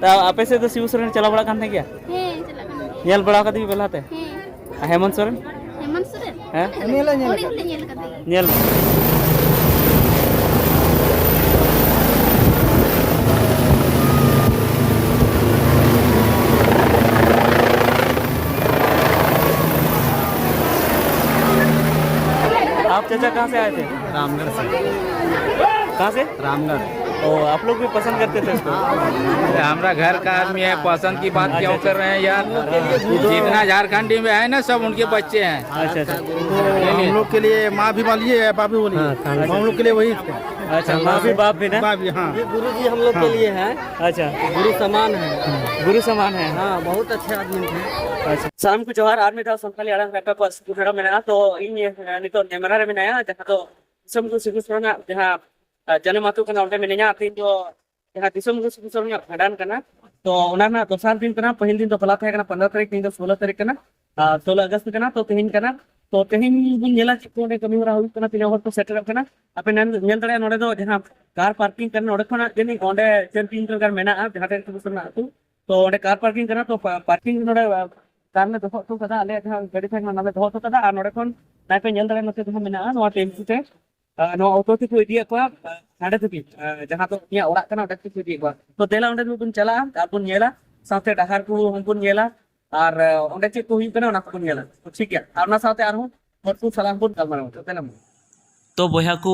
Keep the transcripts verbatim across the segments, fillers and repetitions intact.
ᱛᱟ ᱟᱯᱮ ᱥᱮᱫ ᱫᱚ ᱥᱤᱵᱩ ᱥᱚᱨᱮᱱ ᱪᱟᱞᱟᱣ ᱵᱟᱲᱟᱜ ᱠᱟᱱ ᱛᱟᱦᱮᱸ ᱜᱮᱭᱟ? ᱦᱮᱸ, ᱪᱟᱞᱟᱜ ᱠᱟᱱᱟ᱾ ᱧᱮᱞ ᱵᱟᱲᱟ ᱠᱟᱫᱮ ᱯᱮ ᱞᱟᱦᱟᱛᱮ? ᱦᱮᱸ᱾ ᱟᱨ ᱦᱮᱢᱚᱱᱛ ᱥᱚᱨᱮᱱ? ᱦᱮᱢᱚᱱᱛ ᱥᱚᱨᱮᱱ? ᱦᱮᱸ? ᱩᱱᱤ ᱦᱚᱸᱞᱮ ᱧᱮᱞ ᱩᱱᱤ ᱟᱠᱟᱫᱮ᱾ ᱦᱚᱸᱞᱮ ᱧᱮᱞ ᱟᱠᱟᱫᱮ ᱜᱮᱭᱟ᱾ ᱧᱮᱞ᱾ आप चाचा कहाँ से आए थे? रामगढ़ से। कहाँ से? रामगढ़। ओ, आप लोग भी पसंद करते थे इसको? अरे, हमारा घर का आदमी है, पसंद की बात क्यों कर रहे हैं यार? जितना झारखंडी में है ना, सब उनके बच्चे हैं। अच्छा, अच्छा। तो हम लोग के लिए माँ भी बोलिए या बाबू बोलिए, हाँ, हम लोग के लिए वही थे। अच्छा, माँ भी बाप भी ना? बाप भी, हाँ। ये गुरु जी हम लोग के लिए हैं। अच्छा। गुरु समान है। गुरु समान है। हाँ, बहुत अच्छे आदमी थे। अच्छा। ᱥᱟᱱᱟᱢ ᱠᱚ ᱡᱚᱦᱟᱨ, ᱟᱨ ᱢᱤᱫ ᱫᱷᱟᱣ ᱥᱟᱱᱛᱟᱲᱤ ᱟᱲᱟᱝ ᱨᱮ ᱟᱯᱮ ᱠᱚᱣᱟᱜ ᱥᱟᱹᱜᱩᱱ ᱫᱟᱨᱟᱢ ᱢᱮᱱᱟᱜᱼᱟ᱾ ᱛᱚ, ᱤᱧ, ᱮ, ᱱᱤᱛᱚᱜ ᱱᱮᱢᱨᱟ ᱨᱮ ᱢᱮᱱᱟᱭᱟ, ᱡᱟᱦᱟᱸ ᱫᱚ ᱫᱤᱥᱚᱢ ᱜᱩᱨᱩ ᱥᱤᱵᱩ ᱥᱚᱨᱮᱱᱟᱜ ᱡᱟᱦᱟᱸ, ᱮ, ᱡᱟᱱᱟᱢ ᱟᱹᱛᱩ ᱠᱟᱱᱟ, ᱚᱸᱰᱮ ᱢᱤᱱᱟᱹᱧᱟ᱾ ᱛᱮᱦᱮᱧ ᱫᱚ ᱡᱟᱦᱟᱸ ᱫᱤᱥᱚᱢ ᱜᱩᱨᱩ ᱥᱤᱵᱩ ᱥᱚᱨᱮᱱᱟᱜ ᱵᱷᱟᱸᱰᱟᱱ ᱠᱟᱱᱟ, ᱛᱚ ᱚᱱᱟ ᱨᱮᱱᱟᱜ ᱫᱚᱥᱟᱨ ᱫᱤᱱ ᱠᱟᱱᱟ᱾ ᱯᱟᱹᱦᱤᱞ ᱫᱤᱱ ᱫᱚ ᱦᱚᱞᱟ ᱛᱟᱦᱮᱸ ᱠᱟᱱᱟ, ᱯᱚᱱᱨᱚ ᱛᱟᱹᱨᱤᱠᱷ, ᱛᱮᱦᱮᱧ ᱫᱚ ᱥᱳᱞᱳ ᱛᱟᱹᱨᱤᱠᱷ ᱠᱟᱱᱟ, ᱟᱨ ᱥᱳᱞᱳ ᱟᱜᱚᱥᱴ ᱠᱟᱱᱟ᱾ ᱛᱚ ᱛᱮᱦᱮᱧ ᱠᱟᱱᱟ, ᱛᱚ ᱛᱮᱦᱮᱧ ᱵᱚᱱ ᱧᱮᱞᱟ ᱪᱮᱫ ᱠᱚ ᱚᱸᱰᱮ ᱠᱟᱹᱢᱤ ᱦᱚᱨᱟ ᱦᱩᱭᱩᱜ ᱠᱟᱱᱟ, ᱛᱤᱱᱟᱹᱜ ᱦᱚᱲ ᱠᱚ ᱥᱮᱴᱮᱨᱚᱜ ᱠᱟᱱᱟ᱾ ᱟᱯᱮ ᱧᱮᱞ, ᱧᱮᱞ ᱫᱟᱲᱮᱭᱟᱜᱼᱟ, ᱱᱚᱰᱮ ᱫᱚ ᱡᱟᱦᱟᱸ ᱠᱟᱨ ᱯᱟᱨᱠᱤᱝ ᱠᱟᱱᱟ, ᱱᱚᱰᱮ ᱠᱷᱚᱱᱟᱜ ᱡᱟᱹᱱᱤᱡ ᱚᱸᱰᱮ ᱪᱟᱨ ᱠᱤᱞᱳᱢᱤᱴᱟᱨ ᱜᱟᱱ ᱢᱮᱱᱟᱜᱼᱟ, ᱡᱟᱦᱟᱸ ᱴᱷᱮᱱ ᱥᱤᱵᱩ ᱥᱚᱨᱮᱱᱟᱜ ᱟᱹᱛᱩ᱾ ᱛᱚ ᱚᱸᱰᱮ ᱠᱟᱨ ᱯᱟᱨᱠᱤᱝ ᱠᱟᱱᱟ, ᱛᱚ ᱯᱟ-, ᱯᱟᱨᱠᱤᱝ ᱱᱚᱰᱮ, ᱟ, ᱠᱟᱨ ᱞᱮ ᱫᱚᱦᱚ ᱦᱚᱴᱚ ᱠᱟᱫᱟ, ᱟᱞᱮᱭᱟᱜ ᱡᱟᱦᱟᱸ ᱜᱟᱹᱰᱤ ᱛᱟᱦᱮᱸ ᱠᱟᱱᱟ, ᱚᱱᱟ ᱞᱮ ᱫᱚᱦᱚ ᱦᱚᱴᱚ ᱠᱟᱫᱟ᱾ ᱟᱨ ᱱᱚᱰᱮ ᱠᱷᱚᱱ ᱱᱚᱜᱼᱚᱭ ᱯᱮ ᱧᱮᱞ ᱫᱟᱲᱮᱭᱟᱜᱼᱟ, ᱱᱚᱛᱮ ᱡᱟᱦᱟᱸ ᱢᱮᱱᱟᱜᱼᱟ, ᱱᱚᱣᱟ ᱴᱮᱢᱯᱩ ᱛᱮ, ᱟ, ᱱᱚᱣᱟ ᱚᱴᱳ ᱛᱮᱠᱚ ᱤᱫᱤᱭᱮᱫ ᱠᱚᱣᱟ, ᱟ, ᱡᱟᱦᱟᱸ ᱫᱚ ᱩᱱᱤᱭᱟᱜ ᱚᱲᱟᱜ ᱠᱟᱱᱟ, ᱚᱸᱰᱮ ᱛᱮᱠᱚ ᱤᱫᱤᱭᱮᱫ ᱠᱚᱣᱟ᱾ ᱛᱚ ᱫᱮᱞᱟ, ᱚᱸᱰᱮ ᱵᱚᱱ ᱪᱟᱞᱟᱜᱼᱟ ᱟᱨ ᱵᱚᱱ ᱧᱮᱞᱟ, ᱥᱟᱶᱛᱮ ᱰᱟᱦᱟᱨ ᱠᱚ ᱵᱚᱱ ᱧᱮᱞᱟ, ᱟᱨ, ᱟ, ᱚᱸᱰᱮ ᱪᱮᱫ ᱠᱚ ᱦᱩᱭᱩᱜ ᱠᱟᱱᱟ, ᱚᱱᱟ ᱠᱚᱵᱚᱱ ᱧᱮᱞᱟ᱾ ᱛᱚ ᱴᱷᱤᱠ ᱜᱮᱭᱟ, ᱟᱨ ᱚᱱᱟ ᱥᱟᱶᱛᱮ ᱟᱨᱦᱚᱸ ᱦᱚᱲ ᱠᱚ ᱥᱟᱞᱟᱜ ᱵᱚᱱ ᱜᱟᱞᱢᱟᱨᱟᱣᱟ᱾ ᱛᱚ ᱫᱮᱞᱟ ᱢᱟ᱾ ᱛᱚ ᱵᱚᱭᱦᱟ ᱠᱚ,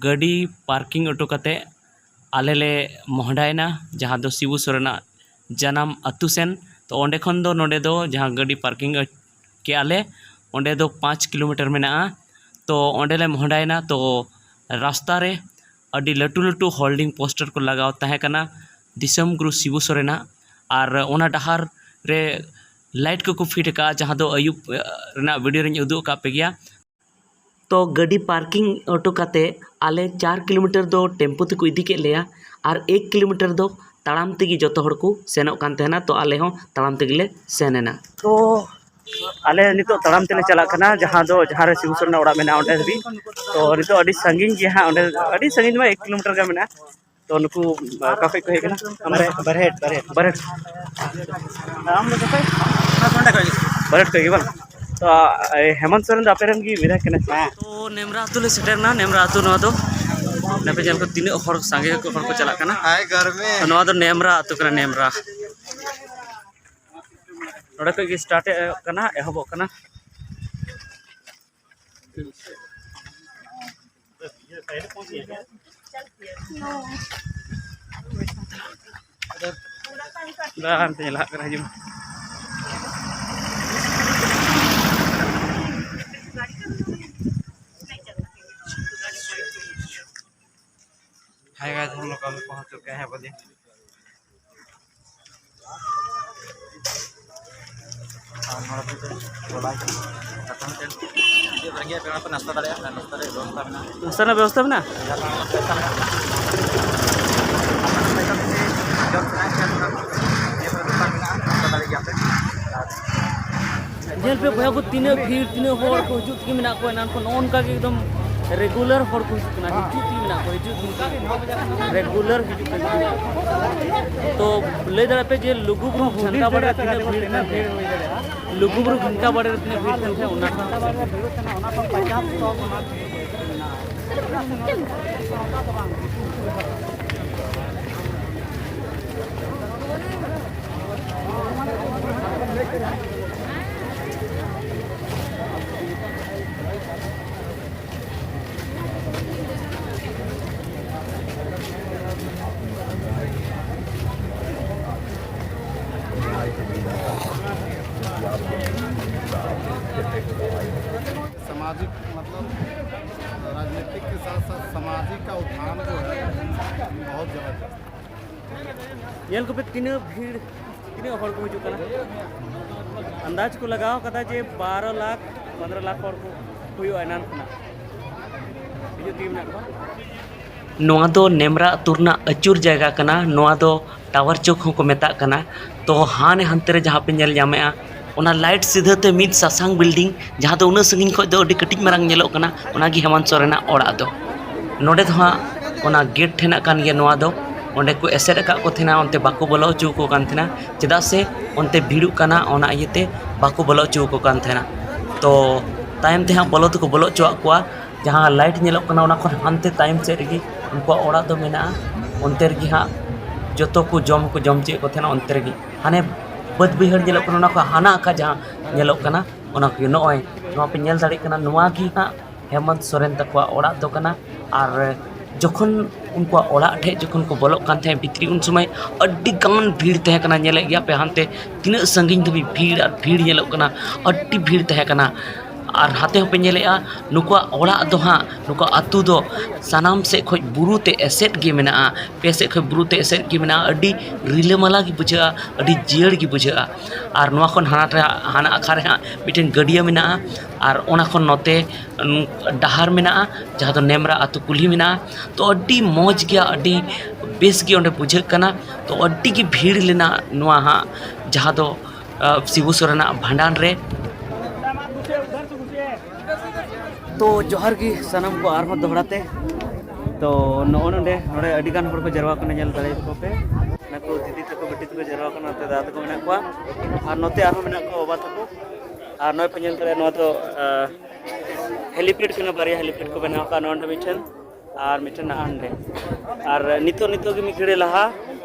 ᱜᱟᱹᱰᱤ ᱯᱟᱨᱠᱤᱝ ᱦᱚᱴᱚ ᱠᱟᱛᱮ ᱟᱞᱮ ᱞᱮ ᱢᱚᱦᱰᱟᱭᱮᱱᱟ, ᱡᱟᱦᱟᱸ ᱫᱚ ᱥᱤᱵᱩ ᱥᱚᱨᱮᱱᱟᱜ ᱡᱟᱱᱟᱢ ᱟᱹᱛᱩ ᱥᱮᱱ᱾ ᱛᱚ ᱚᱸᱰᱮ ᱠᱷᱚᱱ ᱫᱚ ᱱᱚᱰᱮ ᱫᱚ ᱡᱟᱦᱟᱸ ᱜᱟᱹᱰᱤ ᱯᱟᱨᱠᱤᱝ ᱠᱮᱜᱼᱟ ᱞᱮ, ᱚᱸᱰᱮ ᱫᱚ ᱯᱟᱸᱪ ᱠᱤᱞᱳᱢᱤᱴᱟᱨ ᱢᱮᱱᱟᱜᱼᱟ᱾ ᱛᱚ ᱚᱸᱰᱮ ᱞᱮ ᱢᱚᱦᱰᱟᱭᱮᱱᱟ᱾ ᱛᱚ ᱨᱟᱥᱛᱟ ᱨᱮ ᱟᱹᱰᱤ ᱞᱟᱹᱴᱩ ᱞᱟᱹᱴᱩ ᱦᱳᱞᱰᱤᱝ ᱯᱳᱥᱴᱟᱨ ᱠᱚ ᱞᱟᱜᱟᱣ ᱛᱟᱦᱮᱸ ᱠᱟᱱᱟ, ᱫᱤᱥᱚᱢ ᱜᱩᱨᱩ ᱥᱤᱵᱩ ᱥᱚᱨᱮᱱᱟᱜ᱾ ᱟᱨ ᱚᱱᱟ ᱰᱟᱦᱟᱨ ᱨᱮ ᱞᱟᱭᱤᱴ ᱠᱚᱠᱚ ᱯᱷᱤᱴ ᱟᱠᱟᱫᱼᱟ, ᱡᱟᱦᱟᱸ ᱫᱚ ᱟᱹᱭᱩᱵ, ᱮ, ᱨᱮᱱᱟᱜ ᱵᱷᱤᱰᱤᱭᱳ ᱨᱤᱧ ᱩᱫᱩᱜ ᱟᱠᱟᱫ ᱯᱮ ᱜᱮᱭᱟ᱾ ᱛᱚ ᱜᱟᱹᱰᱤ ᱯᱟᱨᱠᱤᱝ ᱦᱚᱴᱚ ᱠᱟᱛᱮ ᱟᱞᱮ ᱪᱟᱨ ᱠᱤᱞᱳᱢᱤᱴᱟᱨ ᱫᱚ ᱴᱮᱢᱯᱩ ᱛᱮᱠᱚ ᱤᱫᱤ ᱠᱮᱫ ᱞᱮᱭᱟ ᱟᱨ ᱮᱠ ᱠᱤᱞᱳᱢᱤᱴᱟᱨ ᱫᱚ ᱛᱟᱲᱟᱢ ᱛᱮᱜᱮ ᱡᱚᱛᱚ ᱦᱚᱲ ᱠᱚ ᱥᱮᱱᱚᱜ ᱠᱟᱱ ᱛᱟᱦᱮᱱᱟ᱾ ᱛᱚ ᱟᱞᱮ ᱦᱚᱸ ᱛᱟᱲᱟᱢ ᱛᱮᱜᱮ ᱞᱮ ᱥᱮᱱ ᱮᱱᱟ᱾ ᱛᱚ ᱟᱞᱮ ᱱᱤᱛᱚᱜ ᱛᱟᱲᱟᱢ ᱛᱮᱞᱮ ᱪᱟᱞᱟᱜ ᱠᱟᱱᱟ, ᱡᱟᱦᱟᱸ ᱫᱚ, ᱡᱟᱦᱟᱸ ᱨᱮ ᱥᱤᱵᱩ ᱥᱚᱨᱮᱱᱟᱜ ᱚᱲᱟᱜ ᱢᱮᱱᱟᱜᱼᱟ, ᱚᱸᱰᱮ ᱫᱷᱟᱹᱵᱤᱡ᱾ ᱛᱚ ᱱᱤᱛᱚᱜ ᱟᱹᱰᱤ ᱥᱟᱺᱜᱤᱧ ᱜᱮᱭᱟ ᱦᱟᱸᱜ, ᱚᱸᱰᱮ ᱟᱹᱰᱤ ᱥᱟᱺᱜᱤᱧ ᱫᱚ ᱵᱟᱝ, ᱮᱠ ᱠᱤᱞᱳᱢᱤᱴᱟᱨ ᱜᱟᱱ ᱢᱮᱱᱟᱜᱼᱟ᱾ ᱛᱚ ᱱᱩᱠᱩ ᱚᱠᱟ ᱠᱷᱚᱡ ᱠᱚ ᱦᱮᱡ ᱠᱟᱱᱟ? ᱵᱟᱨᱦᱮᱴ, ᱵᱟᱨᱦᱮᱴ, ᱵᱟᱨᱦᱮᱴ᱾ ᱵᱟᱨᱦᱮᱴ? ᱟᱢ ᱫᱚ ᱚᱠᱟ ᱠᱷᱚᱡ? ᱚᱱᱟ ᱠᱚᱸᱰᱟ ᱠᱷᱚᱡ ᱜᱮ᱾ ᱵᱟᱨᱦᱮᱴ ᱠᱷᱚᱡ ᱜᱮ ᱵᱟᱝ? ᱛᱚ ᱮ, ᱦᱮᱢᱚᱱᱛ ᱥᱚᱨᱮᱱ ᱫᱚ ᱟᱯᱮ ᱨᱮᱱ ᱜᱮ ᱵᱤᱫᱷᱟᱭᱚᱠ ᱠᱟᱱᱟᱭ? ᱦᱮᱸ᱾ ᱛᱚ ᱱᱮᱢᱨᱟ ᱟᱹᱛᱩ ᱞᱮ ᱥᱮᱴᱮᱨ ᱮᱱᱟ᱾ ᱱᱮᱢᱨᱟ ᱟᱹᱛᱩ ᱱᱚᱣᱟ ᱫᱚ, ᱱᱚᱰᱮ ᱯᱮ ᱧᱮᱞ ᱠᱚ ᱛᱤᱱᱟᱹᱜ ᱦᱚᱲ, ᱥᱟᱸᱜᱮ ᱜᱮᱠᱚ ᱦᱚᱲ ᱠᱚ ᱪᱟᱞᱟᱜ ᱠᱟᱱᱟ᱾ ᱛᱚ ᱱᱚᱣᱟ ᱫᱚ ᱱᱮᱢᱨᱟ ᱟᱹᱛᱩ ᱠᱟᱱᱟ, ᱱᱮᱢᱨᱟ᱾ ᱱᱚᱰᱮ ᱠᱷᱚᱡ ᱜᱮ start ᱮ ᱠᱟᱱᱟ, ᱮᱦᱚᱵᱚᱜ ᱠᱟᱱᱟ᱾ ᱫᱟ, ᱦᱟᱱᱛᱮ ᱞᱟᱦᱟᱜ ᱠᱟᱱᱟ, ᱦᱤᱡᱩᱜ ᱢᱮ᱾ हाय गाइस, हम लोग अभी पहुंच चुके हैं बोलिए। ᱱᱟᱥᱛᱟ ᱨᱮᱭᱟᱜ ᱵᱮᱵᱚᱥᱛᱷᱟ ᱢᱮᱱᱟᱜᱼᱟ᱾ ᱱᱟᱥᱛᱟ ᱨᱮᱱᱟᱜ ᱵᱮᱵᱚᱥᱛᱷᱟ ᱢᱮᱱᱟᱜᱼᱟ? ᱧᱮᱞ ᱯᱮ ᱵᱚᱭᱦᱟ ᱠᱚ, ᱛᱤᱱᱟᱹᱜ ᱵᱷᱤᱲ, ᱛᱤᱱᱟᱹᱜ ᱦᱚᱲ ᱠᱚ ᱦᱤᱡᱩᱜ ᱛᱮᱜᱮ ᱢᱮᱱᱟᱜ ᱠᱚᱣᱟ᱾ ᱮᱱᱟᱱ ᱠᱷᱚᱱ ᱱᱚᱜᱼᱚ ᱱᱚᱝᱠᱟ ᱜᱮ ᱮᱠᱫᱚᱢ regular ᱦᱚᱲ ᱠᱚ ᱦᱤᱡᱩᱜ ᱠᱟᱱᱟ, ᱦᱤᱡᱩᱜ ᱛᱮᱜᱮ ᱢᱮᱱᱟᱜ ᱠᱚᱣᱟ, ᱦᱤᱡᱩᱜ ᱛᱮᱜᱮ᱾ Regular ᱦᱤᱡᱩᱜ ᱠᱟᱱᱟ᱾ ᱛᱚ ᱞᱟᱹᱭ ᱫᱟᱲᱮᱭᱟᱜ ᱯᱮ ᱡᱮ ᱞᱩᱜᱩᱵᱩᱨᱩ ᱜᱷᱟᱱᱴᱟ ᱵᱟᱲᱮ ᱨᱮ ᱛᱤᱱᱟᱹᱜ ᱵᱷᱤᱲ ᱠᱟᱱ ᱛᱟᱦᱮᱸ, ᱞᱩᱜᱩᱵᱩᱨᱩ ᱜᱷᱟᱱᱴᱟ ᱵᱟᱲᱮ ᱨᱮ ᱛᱤᱱᱟᱹᱜ ᱵᱷᱤᱲ ᱠᱟᱱ ᱛᱟᱦᱮᱸ, ᱚᱱᱟ ᱠᱷᱚᱱ सामाजिक, मतलब, राजनीतिक के साथ साथ सामाजिक का उत्थान जो है, बहुत जबरदस्त। ᱧᱮᱞ ᱠᱚᱯᱮ ᱛᱤᱱᱟᱹᱜ ᱵᱷᱤᱲ, ᱛᱤᱱᱟᱹᱜ ᱦᱚᱲ ᱠᱚ ᱦᱤᱡᱩᱜ ᱠᱟᱱᱟ᱾ ᱟᱱᱫᱟᱡᱽ ᱠᱚ ᱞᱟᱜᱟᱣ ᱠᱟᱫᱟ ᱡᱮ ᱵᱟᱨᱚ ᱞᱟᱠᱷ, ᱯᱚᱱᱫᱽᱨᱚ ᱞᱟᱠᱷ ᱦᱚᱲ ᱠᱚ ᱦᱩᱭᱩᱜᱼᱟ ᱮᱱᱟᱱ ᱠᱷᱚᱱᱟᱜ᱾ ᱦᱤᱡᱩᱜ ᱛᱮᱜᱮ ᱢᱮᱱᱟᱜ ᱠᱚᱣᱟ᱾ ᱱᱚᱣᱟ ᱫᱚ ᱱᱮᱢᱨᱟ ᱟᱹᱛᱩ ᱨᱮᱱᱟᱜ ᱟᱹᱪᱩᱨ ᱡᱟᱭᱜᱟ ᱠᱟᱱᱟ᱾ ᱱᱚᱣᱟ ᱫᱚ ᱴᱟᱣᱟᱨ ᱪᱚᱠ ᱦᱚᱸᱠᱚ ᱢᱮᱛᱟᱜ ᱠᱟᱱᱟ᱾ ᱛᱚ ᱦᱟᱱᱮ ᱦᱟᱱᱛᱮ ᱨᱮ ᱡᱟᱦᱟᱸ ᱯᱮ ᱧᱮᱞ ᱧᱟᱢᱮᱜᱼᱟ, ᱚᱱᱟ ᱞᱟᱭᱤᱴ ᱥᱤᱫᱷᱟᱹ ᱛᱮ ᱢᱤᱫ ᱥᱟᱥᱟᱝ ᱵᱤᱞᱰᱤᱝ, ᱡᱟᱦᱟᱸ ᱫᱚ ᱩᱱᱟᱹᱜ ᱥᱟᱺᱜᱤᱧ ᱠᱷᱚᱱ ᱫᱚ ᱟᱹᱰᱤ ᱠᱟᱹᱴᱤᱡ ᱢᱟᱨᱟᱝ ᱧᱮᱞᱚᱜ ᱠᱟᱱᱟ, ᱚᱱᱟᱜᱮ ᱦᱮᱢᱟᱱᱛ ᱥᱚᱨᱮᱱᱟᱜ ᱚᱲᱟᱜ ᱫᱚ᱾ ᱱᱚᱰᱮ ᱫᱚ ᱦᱟᱸᱜ ᱚᱱᱟ ᱜᱮᱴ ᱴᱷᱮᱱᱟᱜ ᱠᱟᱱ ᱜᱮᱭᱟ ᱱᱚᱣᱟ ᱫᱚ᱾ ᱚᱸᱰᱮ ᱠᱚ ᱮᱥᱮᱫ ᱟᱠᱟᱫ ᱠᱚ ᱛᱟᱦᱮᱱᱟ, ᱚᱱᱛᱮ ᱵᱟᱠᱚ ᱵᱚᱞᱚ ᱦᱚᱪᱚ ᱟᱠᱚ ᱠᱟᱱ ᱛᱟᱦᱮᱱᱟ, ᱪᱮᱫᱟᱜ ᱥᱮ ᱚᱱᱛᱮ ᱵᱷᱤᱲᱚᱜ ᱠᱟᱱᱟ, ᱚᱱᱟ ᱤᱭᱟᱹᱛᱮ ᱵᱟᱠᱚ ᱵᱚᱞᱚ ᱦᱚᱪᱚ ᱟᱠᱚ ᱠᱟᱱ ᱛᱟᱦᱮᱱᱟ᱾ ᱛᱚ ᱛᱟᱭᱚᱢ ᱛᱮ ᱦᱟᱸᱜ ᱵᱚᱞᱚ ᱫᱚᱠᱚ ᱵᱚᱞᱚ ᱦᱚᱪᱚᱣᱟᱜ ᱠᱚᱣᱟ᱾ ᱡᱟᱦᱟᱸ ᱞᱟᱭᱤᱴ ᱧᱮᱞᱚᱜ ᱠᱟᱱᱟ, ᱚᱱᱟ ᱠᱷᱚᱱ ᱦᱟᱱᱛᱮ ᱛᱟᱭᱚᱢ ᱥᱮᱫ ᱨᱮᱜᱮ ᱩᱱᱠᱩᱣᱟᱜ ᱚᱲᱟᱜ ᱫᱚ ᱢᱮᱱᱟᱜᱼᱟ᱾ ᱚᱱᱛᱮ ᱨᱮᱜᱮ ᱦᱟᱸᱜ ᱡᱚᱛᱚ ᱠᱚ ᱡᱚᱢ ᱠᱚ ᱡᱚᱢ ᱦᱚᱪᱚᱭᱮᱫ ᱠᱚ ᱛᱟᱦᱮᱱᱟ ᱚᱱᱛᱮ ᱨᱮᱜᱮ᱾ ᱦᱟᱱᱮ ᱵᱟᱹᱫᱽ ᱵᱟᱹᱭᱦᱟᱹᱲ ᱧᱮᱞᱚᱜ ᱠᱟᱱᱟ, ᱚᱱᱟ ᱠᱷᱚᱱ ᱦᱟᱱᱟ ᱟᱸᱠᱷᱟ ᱡᱟᱦᱟᱸ ᱧᱮᱞᱚᱜ ᱠᱟᱱᱟ, ᱚᱱᱟ ᱠᱚᱜᱮ᱾ ᱱᱚᱜᱼᱚᱭ ᱱᱚᱣᱟ ᱯᱮ ᱧᱮᱞ ᱫᱟᱲᱮᱭᱟᱜ ᱠᱟᱱᱟ, ᱱᱚᱣᱟ ᱜᱮ ᱦᱟᱸᱜ ᱦᱮᱢᱚᱱᱛ ᱥᱚᱨᱮᱱ ᱛᱟᱠᱚᱣᱟᱜ ᱚᱲᱟᱜ ᱫᱚ ᱠᱟᱱᱟ᱾ ᱟᱨ ᱡᱚᱠᱷᱚᱱ ᱩᱱᱠᱩᱣᱟᱜ ᱚᱲᱟᱜ ᱴᱷᱮᱡ ᱡᱚᱠᱷᱚᱱ ᱠᱚ ᱵᱚᱞᱚᱜ ᱠᱟᱱ ᱛᱟᱦᱮᱸᱫ ᱵᱷᱤᱛᱨᱤ, ᱩᱱ ᱥᱚᱢᱚᱭ ᱟᱹᱰᱤ ᱜᱟᱱ ᱵᱷᱤᱲ ᱛᱟᱦᱮᱸ ᱠᱟᱱᱟ᱾ ᱧᱮᱞᱮᱫ ᱜᱮᱭᱟ ᱯᱮ ᱦᱟᱱᱛᱮ ᱛᱤᱱᱟᱹᱜ ᱥᱟᱺᱜᱤᱧ ᱫᱷᱟᱹᱵᱤᱡ ᱵᱷᱤᱲ ᱟᱨ ᱵᱷᱤᱲ ᱧᱮᱞᱚᱜ ᱠᱟᱱᱟ, ᱟᱹᱰᱤ ᱵᱷᱤᱲ ᱛᱟᱦᱮᱸ ᱠᱟᱱᱟ᱾ ᱟᱨ ᱦᱟᱱᱛᱮ ᱦᱚᱸᱯᱮ ᱧᱮᱞᱮᱫᱼᱟ, ᱱᱩᱠᱩᱣᱟᱜ ᱚᱲᱟᱜ ᱫᱚ ᱦᱟᱸᱜ, ᱱᱩᱠᱩᱣᱟᱜ ᱟᱹᱛᱩ ᱫᱚ ᱥᱟᱱᱟᱢ ᱥᱮᱫ ᱠᱷᱚᱡ ᱵᱩᱨᱩ ᱛᱮ ᱮᱥᱮᱫ ᱜᱮ ᱢᱮᱱᱟᱜᱼᱟ, ᱯᱮ ᱥᱮᱫ ᱠᱷᱚᱡ ᱵᱩᱨᱩ ᱛᱮ ᱮᱥᱮᱫ ᱜᱮ ᱢᱮᱱᱟᱜᱼᱟ᱾ ᱟᱹᱰᱤ ᱨᱤᱞᱟᱹᱢᱟᱞᱟ ᱜᱮ ᱵᱩᱡᱷᱟᱹᱜᱼᱟ, ᱟᱹᱰᱤ ᱡᱤᱭᱟᱹᱲ ᱜᱮ ᱵᱩᱡᱷᱟᱹᱜᱼᱟ᱾ ᱟᱨ ᱱᱚᱣᱟ ᱠᱷᱚᱱ ᱦᱟᱱᱟ ᱴᱷᱮᱱ, ᱦᱟᱱᱟ ᱟᱠᱷᱟ ᱨᱮ ᱦᱟᱸᱜ ᱢᱤᱫᱴᱮᱱ ᱜᱟᱹᱰᱭᱟᱹ ᱢᱮᱱᱟᱜᱼᱟ, ᱟᱨ ᱚᱱᱟ ᱠᱷᱚᱱ ᱱᱚᱛᱮ ᱰᱟᱦᱟᱨ ᱢᱮᱱᱟᱜᱼᱟ, ᱡᱟᱦᱟᱸ ᱫᱚ ᱱᱮᱢᱨᱟ ᱟᱹᱛᱩ ᱠᱩᱞᱦᱤ ᱢᱮᱱᱟᱜᱼᱟ᱾ ᱛᱚ ᱟᱹᱰᱤ ᱢᱚᱡᱽ ᱜᱮᱭᱟ, ᱟᱹᱰᱤ ᱵᱮᱥ ᱜᱮ ᱚᱸᱰᱮ ᱵᱩᱡᱷᱟᱹᱜ ᱠᱟᱱᱟ᱾ ᱛᱚ ᱟᱹᱰᱤ ᱜᱮ ᱵᱷᱤᱲ ᱞᱮᱱᱟ ᱱᱚᱣᱟ ᱦᱟᱸᱜ, ᱡᱟᱦᱟᱸ ᱫᱚ ᱟᱸ, ᱥᱤᱵᱩ ᱥᱚᱨᱮᱱᱟᱜ ᱵᱷᱟᱸᱰᱟᱱ ᱨᱮ᱾ ᱛᱚ ᱡᱚᱦᱟᱨ ᱜᱮ ᱥᱟᱱᱟᱢ ᱠᱚ ᱟᱨᱦᱚᱸ ᱫᱚᱦᱲᱟ ᱛᱮ᱾ ᱛᱚ ᱱᱚᱜᱼᱚ ᱱᱚᱰᱮ, ᱱᱚᱰᱮ ᱟᱹᱰᱤ ᱜᱟᱱ ᱦᱚᱲ ᱠᱚ ᱡᱟᱨᱣᱟ ᱠᱟᱱᱟ, ᱧᱮᱞ ᱫᱟᱲᱮᱭᱟᱠᱚ ᱯᱮ᱾ ᱱᱩᱠᱩ ᱫᱤᱫᱤ ᱛᱟᱠᱚ, ᱵᱤᱴᱤ ᱛᱟᱠᱚ ᱡᱟᱨᱣᱟ ᱠᱟᱱᱟ, ᱱᱚᱛᱮ ᱫᱟᱫᱟ ᱛᱟᱠᱚ ᱢᱮᱱᱟᱜ ᱠᱚᱣᱟ, ᱟᱨ ᱱᱚᱛᱮ ᱟᱨᱦᱚᱸ ᱢᱮᱱᱟᱜ ᱠᱚᱣᱟ ᱵᱟᱵᱟ ᱛᱟᱠᱚ᱾ ᱟᱨ ᱱᱚᱜᱼᱚᱭ ᱯᱮ ᱧᱮᱞ ᱫᱟᱲᱮᱭᱟᱜᱼᱟ, ᱱᱚᱣᱟ ᱫᱚ, ᱟᱸ, ᱦᱮᱞᱤᱯᱮᱰ ᱠᱟᱱᱟ, ᱵᱟᱨᱭᱟ ᱦᱮᱞᱤᱯᱮᱰ ᱠᱚ ᱵᱮᱱᱟᱣ ᱟᱠᱟᱫᱼᱟ, ᱱᱚᱰᱮ ᱢᱤᱫᱴᱷᱮᱱ ᱟᱨ ᱢᱤᱫᱴᱮᱱ ᱦᱟᱸᱰᱮ᱾ ᱟᱨ ᱱᱤᱛᱚᱜ, ᱱᱤᱛᱚᱜ ᱜᱮ ᱢᱤᱫ ᱜᱷᱟᱹᱲᱤ ᱞᱟᱦᱟ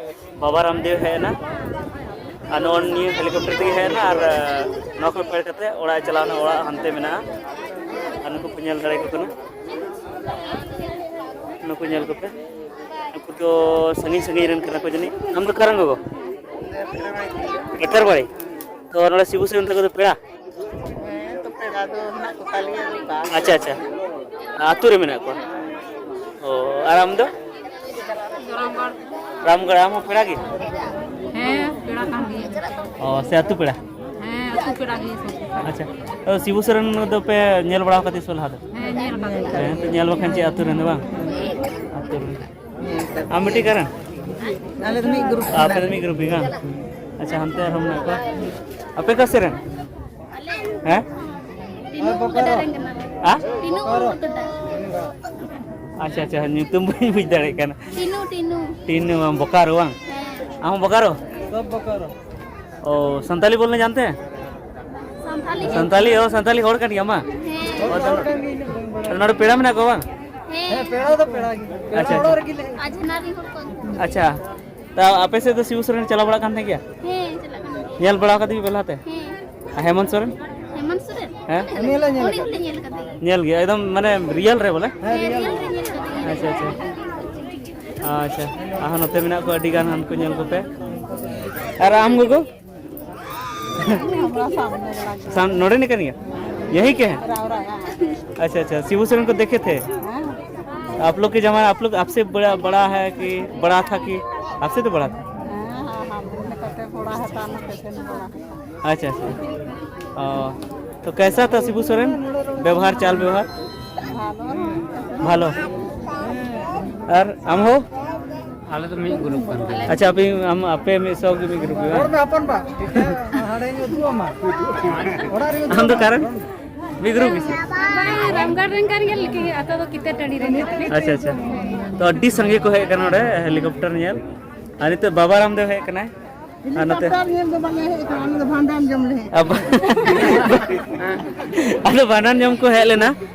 ᱵᱟᱵᱟ ᱨᱟᱢᱫᱮᱣ ᱦᱮᱡ ᱮᱱᱟ, ᱟᱨ ᱱᱚᱜᱼᱚ ᱱᱤᱭᱟᱹ ᱦᱮᱞᱤᱠᱚᱯᱴᱟᱨ ᱛᱮᱜᱮ ᱦᱮᱡ ᱮᱱᱟ᱾ ᱟᱨ ᱱᱚᱣᱟ ᱠᱷᱚᱱ ᱯᱮᱲ ᱠᱟᱛᱮ ᱚᱲᱟᱜ ᱮ ᱪᱟᱞᱟᱣ ᱮᱱᱟ, ᱚᱲᱟᱜ ᱦᱟᱱᱛᱮ ᱢᱮᱱᱟᱜᱼᱟ᱾ ᱟᱨ ᱱᱩᱠᱩ ᱯᱮ ᱧᱮᱞ ᱫᱟᱲᱮᱭᱟᱠᱚ ᱠᱟᱱᱟ, ᱱᱩᱠᱩ ᱧᱮᱞ ᱠᱚᱯᱮ, ᱱᱩᱠᱩ ᱫᱚ ᱥᱟᱺᱜᱤᱧ ᱥᱟᱺᱜᱤᱧ ᱨᱮᱱ ᱠᱟᱱᱟ ᱠᱚ ᱡᱟᱹᱱᱤᱡ᱾ ᱟᱢ ᱫᱚ ᱚᱠᱟ ᱨᱮᱱ ᱜᱚᱜᱚ? ᱠᱟᱴᱷᱟᱨ ᱵᱟᱲᱤ᱾ ᱛᱚ ᱱᱚᱰᱮ ᱥᱤᱵᱩ ᱥᱚᱨᱮᱱ ᱛᱟᱠᱚ ᱫᱚ ᱯᱮᱲᱟ? ᱦᱮᱸ, ᱛᱚ ᱯᱮᱲᱟ ᱫᱚ ᱢᱮᱱᱟᱜ ᱠᱚ ᱛᱟᱞᱮᱭᱟ ᱱᱚᱝᱠᱟ᱾ ᱟᱪᱪᱷᱟ, ᱟᱪᱪᱷᱟ᱾ ᱟᱹᱛᱩ ᱨᱮ ᱢᱮᱱᱟᱜ ᱠᱚᱣᱟ? ᱚ, ᱟᱨ ᱟᱢ ᱫᱚ? ᱨᱟᱢᱜᱚᱲ᱾ ᱨᱟᱢᱜᱚᱲ, ᱟᱢ ᱦᱚᱸ ᱯᱮᱲᱟ ᱜᱮ? ᱦᱮᱸ, ᱯᱮᱲᱟ ᱠᱟᱱ ᱜᱤᱭᱟᱹᱧ᱾ ᱚ, ᱥᱮ ᱟᱹᱛᱩ ᱯᱮᱲᱟ? ᱦᱮᱸ, ᱟᱹᱛᱩ ᱯᱮᱲᱟ ᱜᱮ᱾ ᱟᱪᱪᱷᱟ, ᱛᱚ ᱥᱤᱵᱩ ᱥᱚᱨᱮᱱ ᱫᱚ ᱯᱮ ᱧᱮᱞ ᱵᱟᱲᱟ ᱟᱠᱟᱫᱮ ᱥᱮ ᱞᱟᱦᱟ ᱫᱚ? ᱦᱮᱸ, ᱧᱮᱞ ᱟᱠᱟᱫᱟᱹᱧ᱾ ᱦᱮᱸ, ᱛᱚ ᱧᱮᱞ ᱵᱟᱠᱷᱟᱱ ᱪᱮᱫ ᱟᱹᱛᱩ ᱨᱮᱱ ᱫᱚ ᱵᱟᱝ? ᱟᱹᱛᱩ ᱨᱮᱱ᱾ ᱟᱢ ᱵᱤᱴᱤ ᱚᱠᱟᱨᱮᱱ? ᱟᱞᱮ ᱫᱚ ᱢᱤᱫ ᱜᱨᱩᱯ ᱟᱯᱮ ᱫᱚ ᱠᱟᱱᱟᱞᱮ᱾ ᱢᱤᱫ ᱜᱨᱩᱯ ᱜᱮ ᱵᱟᱝ? ᱟᱪᱪᱷᱟ, ᱦᱟᱱᱛᱮ ᱟᱨᱦᱚᱸ ᱢᱮᱱᱟᱜ ᱠᱚᱣᱟ᱾ ᱟᱯᱮ ᱚᱠᱟ ᱥᱮᱫ ᱨᱮᱱ? ᱦᱮᱸ? ᱛᱤᱱᱩ ᱩᱞ ᱜᱟᱰᱟ ᱨᱮᱱ ᱠᱟᱱᱟᱞᱮ᱾ ᱦᱮᱸ? ᱛᱤᱱᱩ ᱩᱞ ᱜᱟᱰᱟ᱾ ᱟᱪᱪᱷᱟ, ᱟᱪᱪᱷᱟ, ᱧᱩᱛᱩᱢ ᱵᱟᱹᱧ ᱵᱩᱡᱽ ᱫᱟᱲᱮᱭᱟᱜ ᱠᱟᱱᱟ᱾ ᱴᱤᱱᱩ, ᱴᱤᱱᱩ᱾ ᱴᱤᱱᱩ, ᱟᱢ ᱵᱳᱠᱟᱨᱳ ᱵᱟᱝ? ᱦᱮᱸ᱾ ᱟᱢ ᱦᱚᱸ ᱵᱳᱠᱟᱨᱳ? ᱥᱚᱵ ᱵᱳᱠᱟᱨᱳ᱾ ᱚ, ᱥᱟᱱᱛᱟᱞᱤ ᱵᱚᱞᱱᱟ ᱡᱟᱱᱛᱮ ᱦᱮᱸ? ᱥᱟᱱᱛᱟᱞᱤ᱾ ᱥᱟᱱᱛᱟᱞᱤ, ᱚ, ᱥᱟᱱᱛᱟᱞᱤ ᱦᱚᱲ ᱠᱟᱱ ᱜᱮᱭᱟᱢ ᱵᱟᱝ? ᱦᱮᱸ᱾ ᱚ, ᱛᱚ ᱱᱚᱰᱮ ᱯᱮᱲᱟ ᱢᱮᱱᱟᱜ ᱠᱚᱣᱟ ᱵᱟᱝ? ᱦᱮᱸ᱾ ᱦᱮᱸ, ᱯᱮᱲᱟ ᱫᱚ ᱯᱮᱲᱟ ᱜᱮ᱾ ᱯᱮᱲᱟ ᱟᱪᱪᱷᱟ, ᱚᱲᱟᱜ ᱟᱪᱪᱷᱟ᱾ ᱨᱮᱜᱮ ᱞᱮ ᱦᱮᱡ ᱟᱠᱟᱱᱟ᱾ ᱟᱪᱪᱷᱟ᱾ ᱛᱟ ᱟᱯᱮ ᱥᱮᱫ ᱫᱚ ᱥᱤᱵᱩ ᱥᱚᱨᱮᱱ ᱪᱟᱞᱟᱣ ᱵᱟᱲᱟᱜ ᱠᱟᱱ ᱛᱟᱦᱮᱸ ᱜᱮᱭᱟ? ᱦᱮᱸ, ᱪᱟᱞᱟᱜ ᱠᱟᱱ ᱜᱮᱭᱟ᱾ ᱧᱮᱞ ᱵᱟᱲᱟ ᱠᱟᱫᱮ ᱯᱮ ᱞᱟᱦᱟᱛᱮ? ᱦᱮᱸ᱾ ᱟᱨ ᱦᱮᱢᱚᱱᱛ ᱥᱚᱨᱮᱱ? ᱦᱮᱢᱚᱱᱛ ᱥᱚᱨᱮᱱ? ᱦᱮᱸ? ᱩᱱᱤ ᱦᱚᱸᱞᱮ ᱧᱮᱞ ᱟᱠᱟᱫᱮ ᱜᱮᱭᱟ᱾ ᱧᱮᱞ ᱜᱮᱭᱟ, ᱮᱠᱫᱚᱢ ᱢᱟᱱᱮ ᱨᱤᱭᱮᱞ ᱨᱮ ᱵᱚᱞᱮ? ᱦᱮᱸ, ᱦᱮᱸ, ᱨᱤᱭᱮᱞ ᱨᱮ ᱧᱮᱞ ᱟᱠᱟᱫᱮ ᱜᱮᱭᱟ᱾ ᱟᱪᱪᱷᱟ, ᱟᱪᱪᱷᱟ᱾ ᱟᱪᱪᱷᱟ, ᱟᱨᱦᱚᱸ ᱱᱚᱛᱮ ᱢᱮᱱᱟᱜ ᱠᱚᱣᱟ ᱟᱹᱰᱤ ᱜᱟᱱ, ᱦᱟᱱᱠᱩ ᱧᱮᱞ ᱠᱚᱯᱮ᱾ ᱟᱨ ᱟᱢ ᱜᱚᱜᱚ? ᱥᱟᱢ-, ᱱᱚᱰᱮ ᱱᱤᱠᱟᱹᱱ ᱜᱮᱭᱟ? यही के हैं? अच्छा, अच्छा, शिबू सोरेन को देखे थे? आप लोग के जमाना, आप लोग, आपसे बड़ा, बड़ा है कि बड़ा था कि आपसे तो बड़ा था? हाँ, हाँ, हाँ, बोलने का तो बड़ा है, ताना कैसे नहीं बड़ा है। अच्छा, अच्छा। ओ, तो कैसा था शिबू सोरेन? व्यवहार, चाल व्यवहार? ভালো। আর আম হো? ᱟᱞᱮ ᱫᱚ ᱢᱤᱫ ᱜᱨᱩᱯ ᱠᱟᱱ ᱜᱮᱭᱟ᱾ ᱟᱪᱪᱷᱟ, ᱟᱯᱮ, ᱟᱢ, ᱟᱯᱮ ᱢᱤᱫ ᱥᱚ ᱜᱮ ᱢᱤᱫ ᱜᱨᱩᱯ ᱜᱮ ᱵᱟᱝ? ᱦᱚᱲ ᱫᱚ ᱦᱚᱯᱚᱱ ᱵᱟ᱾ ᱦᱟᱸᱰᱮ ᱧᱩᱛᱩᱢ ᱟᱢᱟ᱾ ᱚᱲᱟᱜ ᱨᱮ ᱧᱩᱛᱩᱢ ᱟᱢ ᱫᱚ ᱚᱠᱟᱨᱮᱱ? ᱢᱤᱫ ᱜᱨᱩᱯ ᱜᱮ ᱥᱮ? ᱵᱟᱝ, ᱨᱟᱢᱜᱟᱲ ᱨᱮᱱ ᱠᱟᱱ ᱜᱮᱭᱟ, ᱞᱮᱠᱤᱱ ᱟᱛᱳ ᱫᱚ ᱠᱤᱛᱟᱹ ᱴᱟᱺᱰᱤ ᱨᱮᱱ ᱠᱟᱱᱟ ᱞᱮ᱾ ᱟᱪᱪᱷᱟ, ᱟᱪᱪᱷᱟ᱾ ᱛᱚ ᱟᱹᱰᱤ ᱥᱟᱸᱜᱮ ᱠᱚ ᱦᱮᱡ ᱟᱠᱟᱱᱟ ᱱᱚᱰᱮ ᱦᱮᱞᱤᱠᱚᱯᱴᱟᱨ ᱧᱮᱞ᱾ ᱟᱨ ᱱᱤᱛᱚᱜ ᱵᱟᱵᱟ ᱨᱟᱢᱫᱮᱣ ᱦᱮᱡ ᱟᱠᱟᱱᱟᱭ᱾ ᱟᱨ ᱱᱚᱛᱮ ᱦᱮᱞᱤᱠᱚᱯᱴᱟᱨ ᱧᱮᱞ ᱫᱚ ᱵᱟᱝ ᱦᱮᱡ ᱟᱠᱟᱱᱟ, ᱟᱞᱮ ᱫᱚ ᱵᱷᱟᱸᱰᱟᱱ ᱡᱚᱢ ᱞᱮ ᱦᱮᱡ ᱟᱠᱟᱱᱟ᱾ ᱟᱵ-, ᱟᱫᱚ ᱵᱷᱟᱸᱰᱟᱱ ᱡᱚᱢ ᱠᱚ ᱦᱮᱡ ᱞᱮᱱᱟ,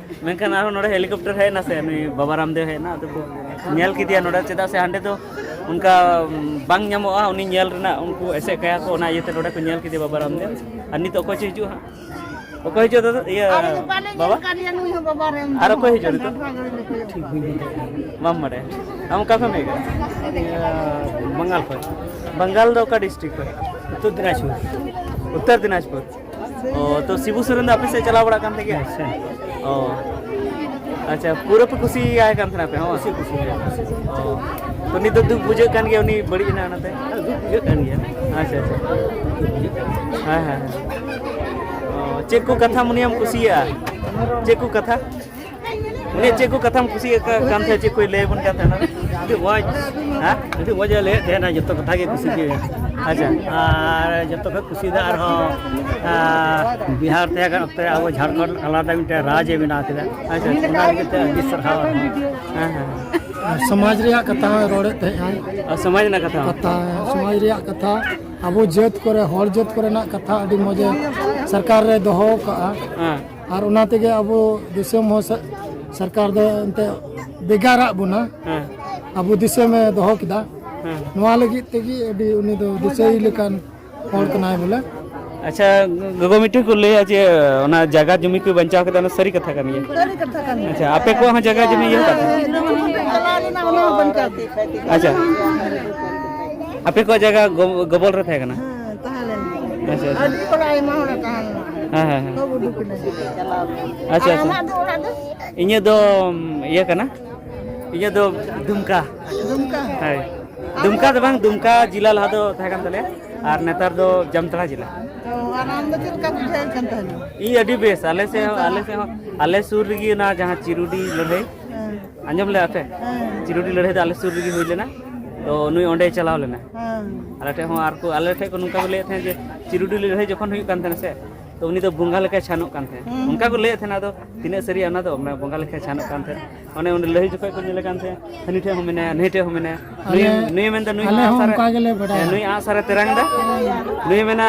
ᱢᱮᱱᱠᱷᱟᱱ ᱟᱨᱦᱚᱸ ᱱᱚᱰᱮ ᱦᱮᱞᱤᱠᱚᱯᱴᱟᱨ ᱦᱮᱡ ᱮᱱᱟ ᱥᱮ, ᱱᱩᱭ ᱵᱟᱵᱟ ᱨᱟᱢᱫᱮᱣ ᱦᱮᱡ ᱮᱱᱟ, ᱟᱫᱚ ᱠᱚ ᱧᱮᱞ ᱠᱮᱫᱮᱭᱟ ᱱᱚᱰᱮ, ᱪᱮᱫᱟᱜ ᱥᱮ ᱦᱟᱸᱰᱮ ᱫᱚ ᱚᱱᱠᱟ ᱵᱟᱝ ᱧᱟᱢᱚᱜᱼᱟ, ᱩᱱᱤ ᱧᱮᱞ ᱨᱮᱱᱟᱜ ᱩᱱᱠᱩ ᱮᱥᱮᱫ ᱠᱟᱭᱟ ᱠᱚ, ᱚᱱᱟ ᱤᱭᱟᱹᱛᱮ ᱱᱚᱰᱮ ᱠᱚ ᱧᱮᱞ ᱠᱮᱫᱮᱭᱟ ᱵᱟᱵᱟ ᱨᱟᱢᱫᱮᱣ᱾ ᱟᱨ ᱱᱤᱛᱚᱜ ᱚᱠᱚᱭ ᱪᱚ ᱦᱤᱡᱩᱜᱼᱟ ᱦᱟᱸᱜ? ᱚᱠᱚᱭ ᱦᱤᱡᱩᱜ ᱫᱟᱫᱟ? ᱤᱭᱟᱹ, ᱟᱞᱮ ᱫᱚ ᱵᱟᱞᱮ ᱧᱮᱞ ᱵᱟᱵᱟ? ᱠᱟᱫᱮᱭᱟ ᱱᱩᱭ ᱦᱚᱸ ᱵᱟᱵᱟ ᱨᱮᱱ ᱟᱨ ᱫᱚ᱾ ᱚᱠᱚᱭ ᱦᱤᱡᱩᱜ ᱱᱤᱛᱚᱜ? ᱰᱟᱸᱰᱟ ᱜᱟᱹᱲᱤ ᱞᱮ ᱠᱚᱭᱚᱜ ᱠᱟᱫᱟ᱾ ᱵᱟᱢ ᱵᱟᱰᱟᱭᱟ? ᱟᱢ ᱚᱠᱟ ᱠᱷᱚᱱ ᱮᱢ ᱦᱮᱡ ᱠᱟᱱᱟ? ᱤᱭᱟᱹ, ᱵᱟᱝᱜᱟᱞ ᱠᱷᱚᱱ᱾ ᱵᱟᱝᱜᱟᱞ ᱫᱚ ᱚᱠᱟ district ᱠᱷᱚᱱ? ᱩᱛᱛᱚᱨ ᱫᱤᱱᱟᱡᱽᱯᱩᱨ᱾ ᱩᱛᱛᱚᱨ ᱫᱤᱱᱟᱡᱽᱯᱩᱨ᱾ ᱚ, ᱛᱚ ᱥᱤᱵᱩ ᱥᱚᱨᱮᱱ ᱫᱚ ᱟᱯᱮ ᱥᱮᱫ ᱪᱟᱞᱟᱣ ᱵᱟᱲᱟᱜ ᱠᱟᱱ ᱛᱟᱦᱮᱸ ᱜᱮᱭᱟ? ᱦᱮᱸ, ᱥᱮ᱾ ᱚ᱾ ᱟᱪᱪᱷᱟ, ᱯᱩᱨᱟᱹ ᱯᱮ ᱠᱩᱥᱤᱭᱟᱭ ᱠᱟᱱ ᱛᱟᱦᱮᱱᱟ ᱟᱯᱮ ᱦᱚᱸ? ᱠᱩᱥᱤ, ᱠᱩᱥᱤ᱾ ᱚ᱾ ᱛᱚ ᱱᱤᱛ ᱫᱚ ᱫᱩᱠ ᱵᱩᱡᱷᱟᱹᱜ ᱠᱟᱱ ᱜᱮᱭᱟ, ᱩᱱᱤ ᱵᱟᱹᱲᱤᱡ ᱮᱱᱟ ᱚᱱᱟᱛᱮ? ᱦᱮᱸ, ᱫᱩᱠ ᱵᱩᱡᱷᱟᱹᱜ ᱠᱟᱱ ᱜᱮᱭᱟ᱾ ᱟᱪᱪᱷᱟ, ᱟᱪᱪᱷᱟ᱾ ᱦᱮᱸ, ᱦᱮᱸ, ᱦᱮᱸ᱾ ᱚ, ᱪᱮᱫ ᱠᱚ ᱠᱟᱛᱷᱟᱢ ᱩᱱᱤᱭᱟᱢ ᱠᱩᱥᱤᱭᱟᱜᱼᱟ? ᱪᱮᱫ ᱠᱚ ᱠᱟᱛᱷᱟ? ᱩᱱᱤᱭᱟᱜ ᱪᱮᱫ ᱠᱚ ᱠᱟᱛᱷᱟᱢ ᱠᱩᱥᱤᱭᱟᱜ ᱠᱟ-, ᱠᱟᱱ ᱛᱟᱦᱮᱸᱫ, ᱪᱮᱫ ᱠᱚᱭ ᱞᱟᱹᱭ ᱟᱵᱚᱱ ᱠᱟᱱ ᱛᱟᱦᱮᱱᱟ? ᱟᱹᱰᱤ ᱢᱚᱡᱽ, ᱦᱮᱸ? ᱟᱹᱰᱤ ᱢᱚᱡᱽ ᱮ ᱞᱟᱹᱭᱮᱫ ᱛᱟᱦᱮᱱᱟ, ᱡᱚᱛᱚ ᱠᱟᱛᱷᱟ ᱜᱮ ᱠᱩᱥᱤ ᱜᱮ᱾ ᱟᱪᱪᱷᱟ᱾ ᱟᱨ ᱡᱚᱛᱚ ᱠᱷᱚᱱ ᱠᱩᱥᱤ ᱫᱚ ᱟᱨᱦᱚᱸ, ᱟᱨ, ᱵᱤᱦᱟᱨ ᱛᱟᱦᱮᱸ ᱠᱟᱱ ᱚᱠᱛᱮ ᱨᱮ ᱟᱵᱚ ᱡᱷᱟᱲᱠᱷᱚᱸᱰ ᱟᱞᱟᱫᱟ ᱢᱤᱫᱴᱮᱱ ᱨᱟᱡᱽ ᱮ ᱵᱮᱱᱟᱣ ᱠᱮᱫᱟ᱾ ᱟᱪᱪᱷᱟ, ᱟᱪᱪᱷᱟ᱾ ᱚᱱᱟ ᱞᱟᱹᱜᱤᱫ ᱛᱮ ᱟᱹᱰᱤ ᱥᱟᱨᱦᱟᱣ᱾ ᱦᱮᱸ, ᱦᱮᱸ᱾ ᱟᱨ ᱥᱚᱢᱟᱡᱽ ᱨᱮᱭᱟᱜ ᱠᱟᱛᱷᱟ ᱦᱚᱸᱭ ᱨᱚᱲᱮᱫ ᱛᱟᱦᱮᱸᱜ ᱟᱭ᱾ ᱟᱨ ᱥᱚᱢᱟᱡᱽ ᱨᱮᱱᱟᱜ ᱠᱟᱛᱷᱟ ᱦᱚᱸ᱾ ᱠᱟᱛᱷᱟ, ᱥᱚᱢᱟᱡᱽ ᱨᱮᱭᱟᱜ ᱠᱟᱛᱷᱟ, ᱟᱵᱚ ᱡᱟᱹᱛ ᱠᱚᱨᱮ, ᱦᱚᱲ ᱡᱟᱹᱛ ᱠᱚᱨᱮᱱᱟᱜ ᱠᱟᱛᱷᱟ ᱟᱹᱰᱤ ᱢᱚᱡᱽ ᱮ ᱥᱚᱨᱠᱟᱨ ᱨᱮ ᱫᱚᱦᱚ ᱠᱟᱜᱼᱟ᱾ ᱦᱮᱸ᱾ ᱟᱨ ᱚᱱᱟ ᱛᱮᱜᱮ ᱟᱵᱚ ᱫᱤᱥᱚᱢ ᱦᱚᱸ ᱥᱟ-, ᱥᱚᱨᱠᱟᱨ ᱫᱚ ᱮᱱᱛᱮ ᱵᱷᱮᱜᱟᱨᱟᱜ ᱵᱚᱱᱟ᱾ ᱦᱮᱸ᱾ ᱟᱵᱚ ᱫᱤᱥᱚᱢᱮ ᱫᱚᱦᱚ ᱠᱮᱫᱟ᱾ ᱦᱮᱸ᱾ ᱱᱚᱣᱟ ᱞᱟᱹᱜᱤᱫ ᱛᱮᱜᱮ ᱟᱹᱰᱤ ᱩᱱᱤ ᱫᱚ ᱫᱤᱥᱟᱹᱭ ᱞᱮᱠᱟᱱ ᱦᱚᱲ ᱠᱟᱱᱟᱭ ᱵᱚᱞᱮ᱾ ᱟᱪᱪᱷᱟ, ᱜᱚᱜᱚ, ᱢᱤᱫᱴᱮᱱ ᱠᱚ ᱞᱟᱹᱭᱟ ᱡᱮ ᱚᱱᱟ ᱡᱟᱭᱜᱟ ᱡᱚᱢᱤ ᱠᱚ ᱵᱟᱧᱪᱟᱣ ᱠᱮᱫᱟ, ᱚᱱᱟ ᱥᱟᱹᱨᱤ ᱠᱟᱛᱷᱟ ᱠᱟᱱ ᱜᱮᱭᱟ? ᱥᱟᱹᱨᱤ ᱠᱟᱛᱷᱟ ᱠᱟᱱ ᱜᱮᱭᱟ᱾ ᱟᱪᱪᱷᱟ, ᱟᱯᱮ ᱠᱚᱣᱟᱜ ᱦᱚᱸ ᱡᱟᱭᱜᱟ ᱡᱚᱢᱤ ᱤᱭᱟᱹ ᱠᱟᱱᱟ? ᱦᱮᱸ, ᱪᱟᱞᱟᱣ ᱞᱮᱱᱟ, ᱚᱱᱟ ᱦᱚᱸ ᱵᱟᱧᱪᱟᱣ ᱠᱮᱫᱟ᱾ ᱟᱪᱪᱷᱟ, ᱟᱯᱮ ᱠᱚᱣᱟᱜ ᱡᱟᱭᱜᱟ ᱜᱚ-, ᱜᱚᱵᱚᱞ ᱨᱮ ᱛᱟᱦᱮᱸ ᱠᱟᱱᱟ? ᱦᱮᱸ, ᱛᱟᱦᱮᱸ ᱞᱮᱱᱟ᱾ ᱟᱪᱪᱷᱟ, ᱟᱪᱪᱷᱟ᱾ ᱟᱹᱰᱤ ᱦᱚᱲ, ᱟᱭᱢᱟ ᱦᱚᱲ ᱮ ᱛᱟᱦᱮᱸ ᱞᱮᱱᱟ᱾ ᱦᱮᱸ, ᱦᱮᱸ, ᱦᱮᱸ᱾ ᱥᱚᱵ ᱩᱰᱩᱠ ᱮᱱᱟ᱾ ᱟᱪᱪᱷᱟ, ᱟᱨ ᱟᱪᱪᱷᱟ᱾ ᱟᱢᱟᱜ ᱫᱚ ᱚᱲᱟᱜ ᱫᱚ? ᱤᱧᱟᱹᱜ ᱫᱚ, ᱩᱢ, ᱤᱭᱟᱹ ᱠᱟᱱᱟ, ᱤᱧᱟᱹᱜ ᱫᱚ ᱫᱩᱢᱠᱟ᱾ ᱫᱩᱢᱠᱟ? ᱦᱳᱭ᱾ ᱟᱢ ᱫᱩᱢᱠᱟ ᱫᱚ? ᱫᱚ ᱵᱟᱝ, ᱫᱩᱢᱠᱟ ᱡᱮᱞᱟ ᱞᱟᱦᱟ ᱫᱚ ᱛᱟᱦᱮᱸ ᱠᱟᱱ ᱛᱟᱞᱮᱭᱟ, ᱟᱨ ᱱᱮᱛᱟᱨ ᱫᱚ ᱡᱟᱢᱛᱟᱲᱟ ᱡᱮᱞᱟ᱾ ᱚ, ᱟᱨ ᱟᱢ ᱫᱚ ᱪᱮᱫ ᱞᱮᱠᱟ ᱵᱩᱡᱷᱟᱹᱣᱮᱫ ᱠᱟᱱ ᱛᱟᱦᱮᱱᱟ? ᱤᱧ ᱟᱹᱰᱤ ᱵᱮᱥ, ᱟᱞᱮ ᱥᱮᱫ ᱦᱚᱸ, ᱦᱮᱸ, ᱟᱞᱮ ᱥᱮᱫ ᱦᱚᱸ, ᱟᱞᱮ ᱥᱩᱨ ᱨᱮᱜᱮ ᱚᱱᱟ ᱡᱟᱦᱟᱸ ᱪᱤᱨᱩᱰᱤ ᱞᱟᱹᱲᱦᱟᱹᱭ, ᱦᱮᱸ᱾ ᱟᱸᱡᱚᱢ ᱞᱮᱫᱟ ᱯᱮ? ᱦᱮᱸ᱾ ᱪᱤᱨᱩᱰᱤ ᱞᱟᱹᱲᱦᱟᱹᱭ ᱫᱚ ᱟᱞᱮ ᱥᱩᱨ ᱨᱮᱜᱮ ᱦᱩᱭ ᱞᱮᱱᱟ, ᱛᱚ ᱱᱩᱭ ᱚᱸᱰᱮᱭ ᱪᱟᱞᱟᱣ ᱞᱮᱱᱟ᱾ ᱦᱮᱸ᱾ ᱟᱞᱮ ᱴᱷᱮᱱ ᱦᱚᱸ ᱟᱨ ᱠᱚ, ᱟᱞᱮ ᱴᱷᱮᱱ ᱠᱚ ᱱᱚᱝᱠᱟ ᱠᱚ ᱞᱟᱹᱭᱮᱫ ᱛᱟᱦᱮᱸᱫ ᱡᱮ ᱪᱤᱨᱩᱰᱤ ᱞᱟᱹᱲᱦᱟᱹᱭ ᱡᱚᱠᱷᱚᱱ ᱦᱩᱭᱩᱜ ᱠᱟᱱ ᱛᱟᱦᱮᱱᱟ ᱥᱮ, ᱛᱚ ᱩᱱᱤ ᱫᱚ ᱵᱚᱸᱜᱟ ᱞᱮᱠᱟᱭ ᱪᱷᱟᱱᱚᱜ ᱠᱟᱱ ᱛᱟᱦᱮᱸᱫ, ᱦᱩᱸ, ᱚᱱᱠᱟ ᱠᱚ ᱦᱩᱸ᱾ ᱞᱟᱹᱭᱮᱫ ᱛᱟᱦᱮᱱᱟ᱾ ᱟᱫᱚ ᱛᱤᱱᱟᱹᱜ ᱥᱟᱹᱨᱤᱭᱟ ᱚᱱᱟ ᱫᱚ, ᱢᱟᱱᱮ ᱵᱚᱸᱜᱟ ᱞᱮᱠᱟᱭ ᱪᱷᱟᱱᱚᱜ ᱠᱟᱱ ᱛᱟᱦᱮᱸᱫ, ᱚᱱᱮ ᱚᱸᱰᱮ ᱞᱟᱹᱲᱦᱟᱹᱭ ᱡᱚᱠᱷᱚᱡ ᱠᱚ ᱧᱮᱞᱮ ᱠᱟᱱ ᱛᱟᱦᱮᱸᱫ, ᱦᱟᱹᱱᱤ ᱴᱷᱮᱡ ᱦᱚᱸ ᱢᱮᱱᱟᱭᱟ, ᱱᱩᱭ ᱴᱷᱮᱡ ᱦᱚᱸ ᱢᱮᱱᱟᱭᱟ, ᱱᱩᱭ, ᱟᱞᱮ, ᱱᱩᱭ ᱢᱮᱱᱫᱟ ᱱᱩᱭ ᱟᱞᱮ ᱦᱚᱸ ᱦᱚᱸ ᱟᱜᱼᱥᱟᱨ ᱮ, ᱚᱱᱠᱟ ᱜᱮᱞᱮ ᱵᱟᱰᱟᱭᱟ᱾ ᱦᱮᱸ, ᱱᱩᱭ ᱟᱜᱼᱥᱟᱨ ᱮ ᱛᱮᱨᱟᱝ ᱮᱫᱟ, ᱱᱩᱭ ᱢᱮᱱᱟ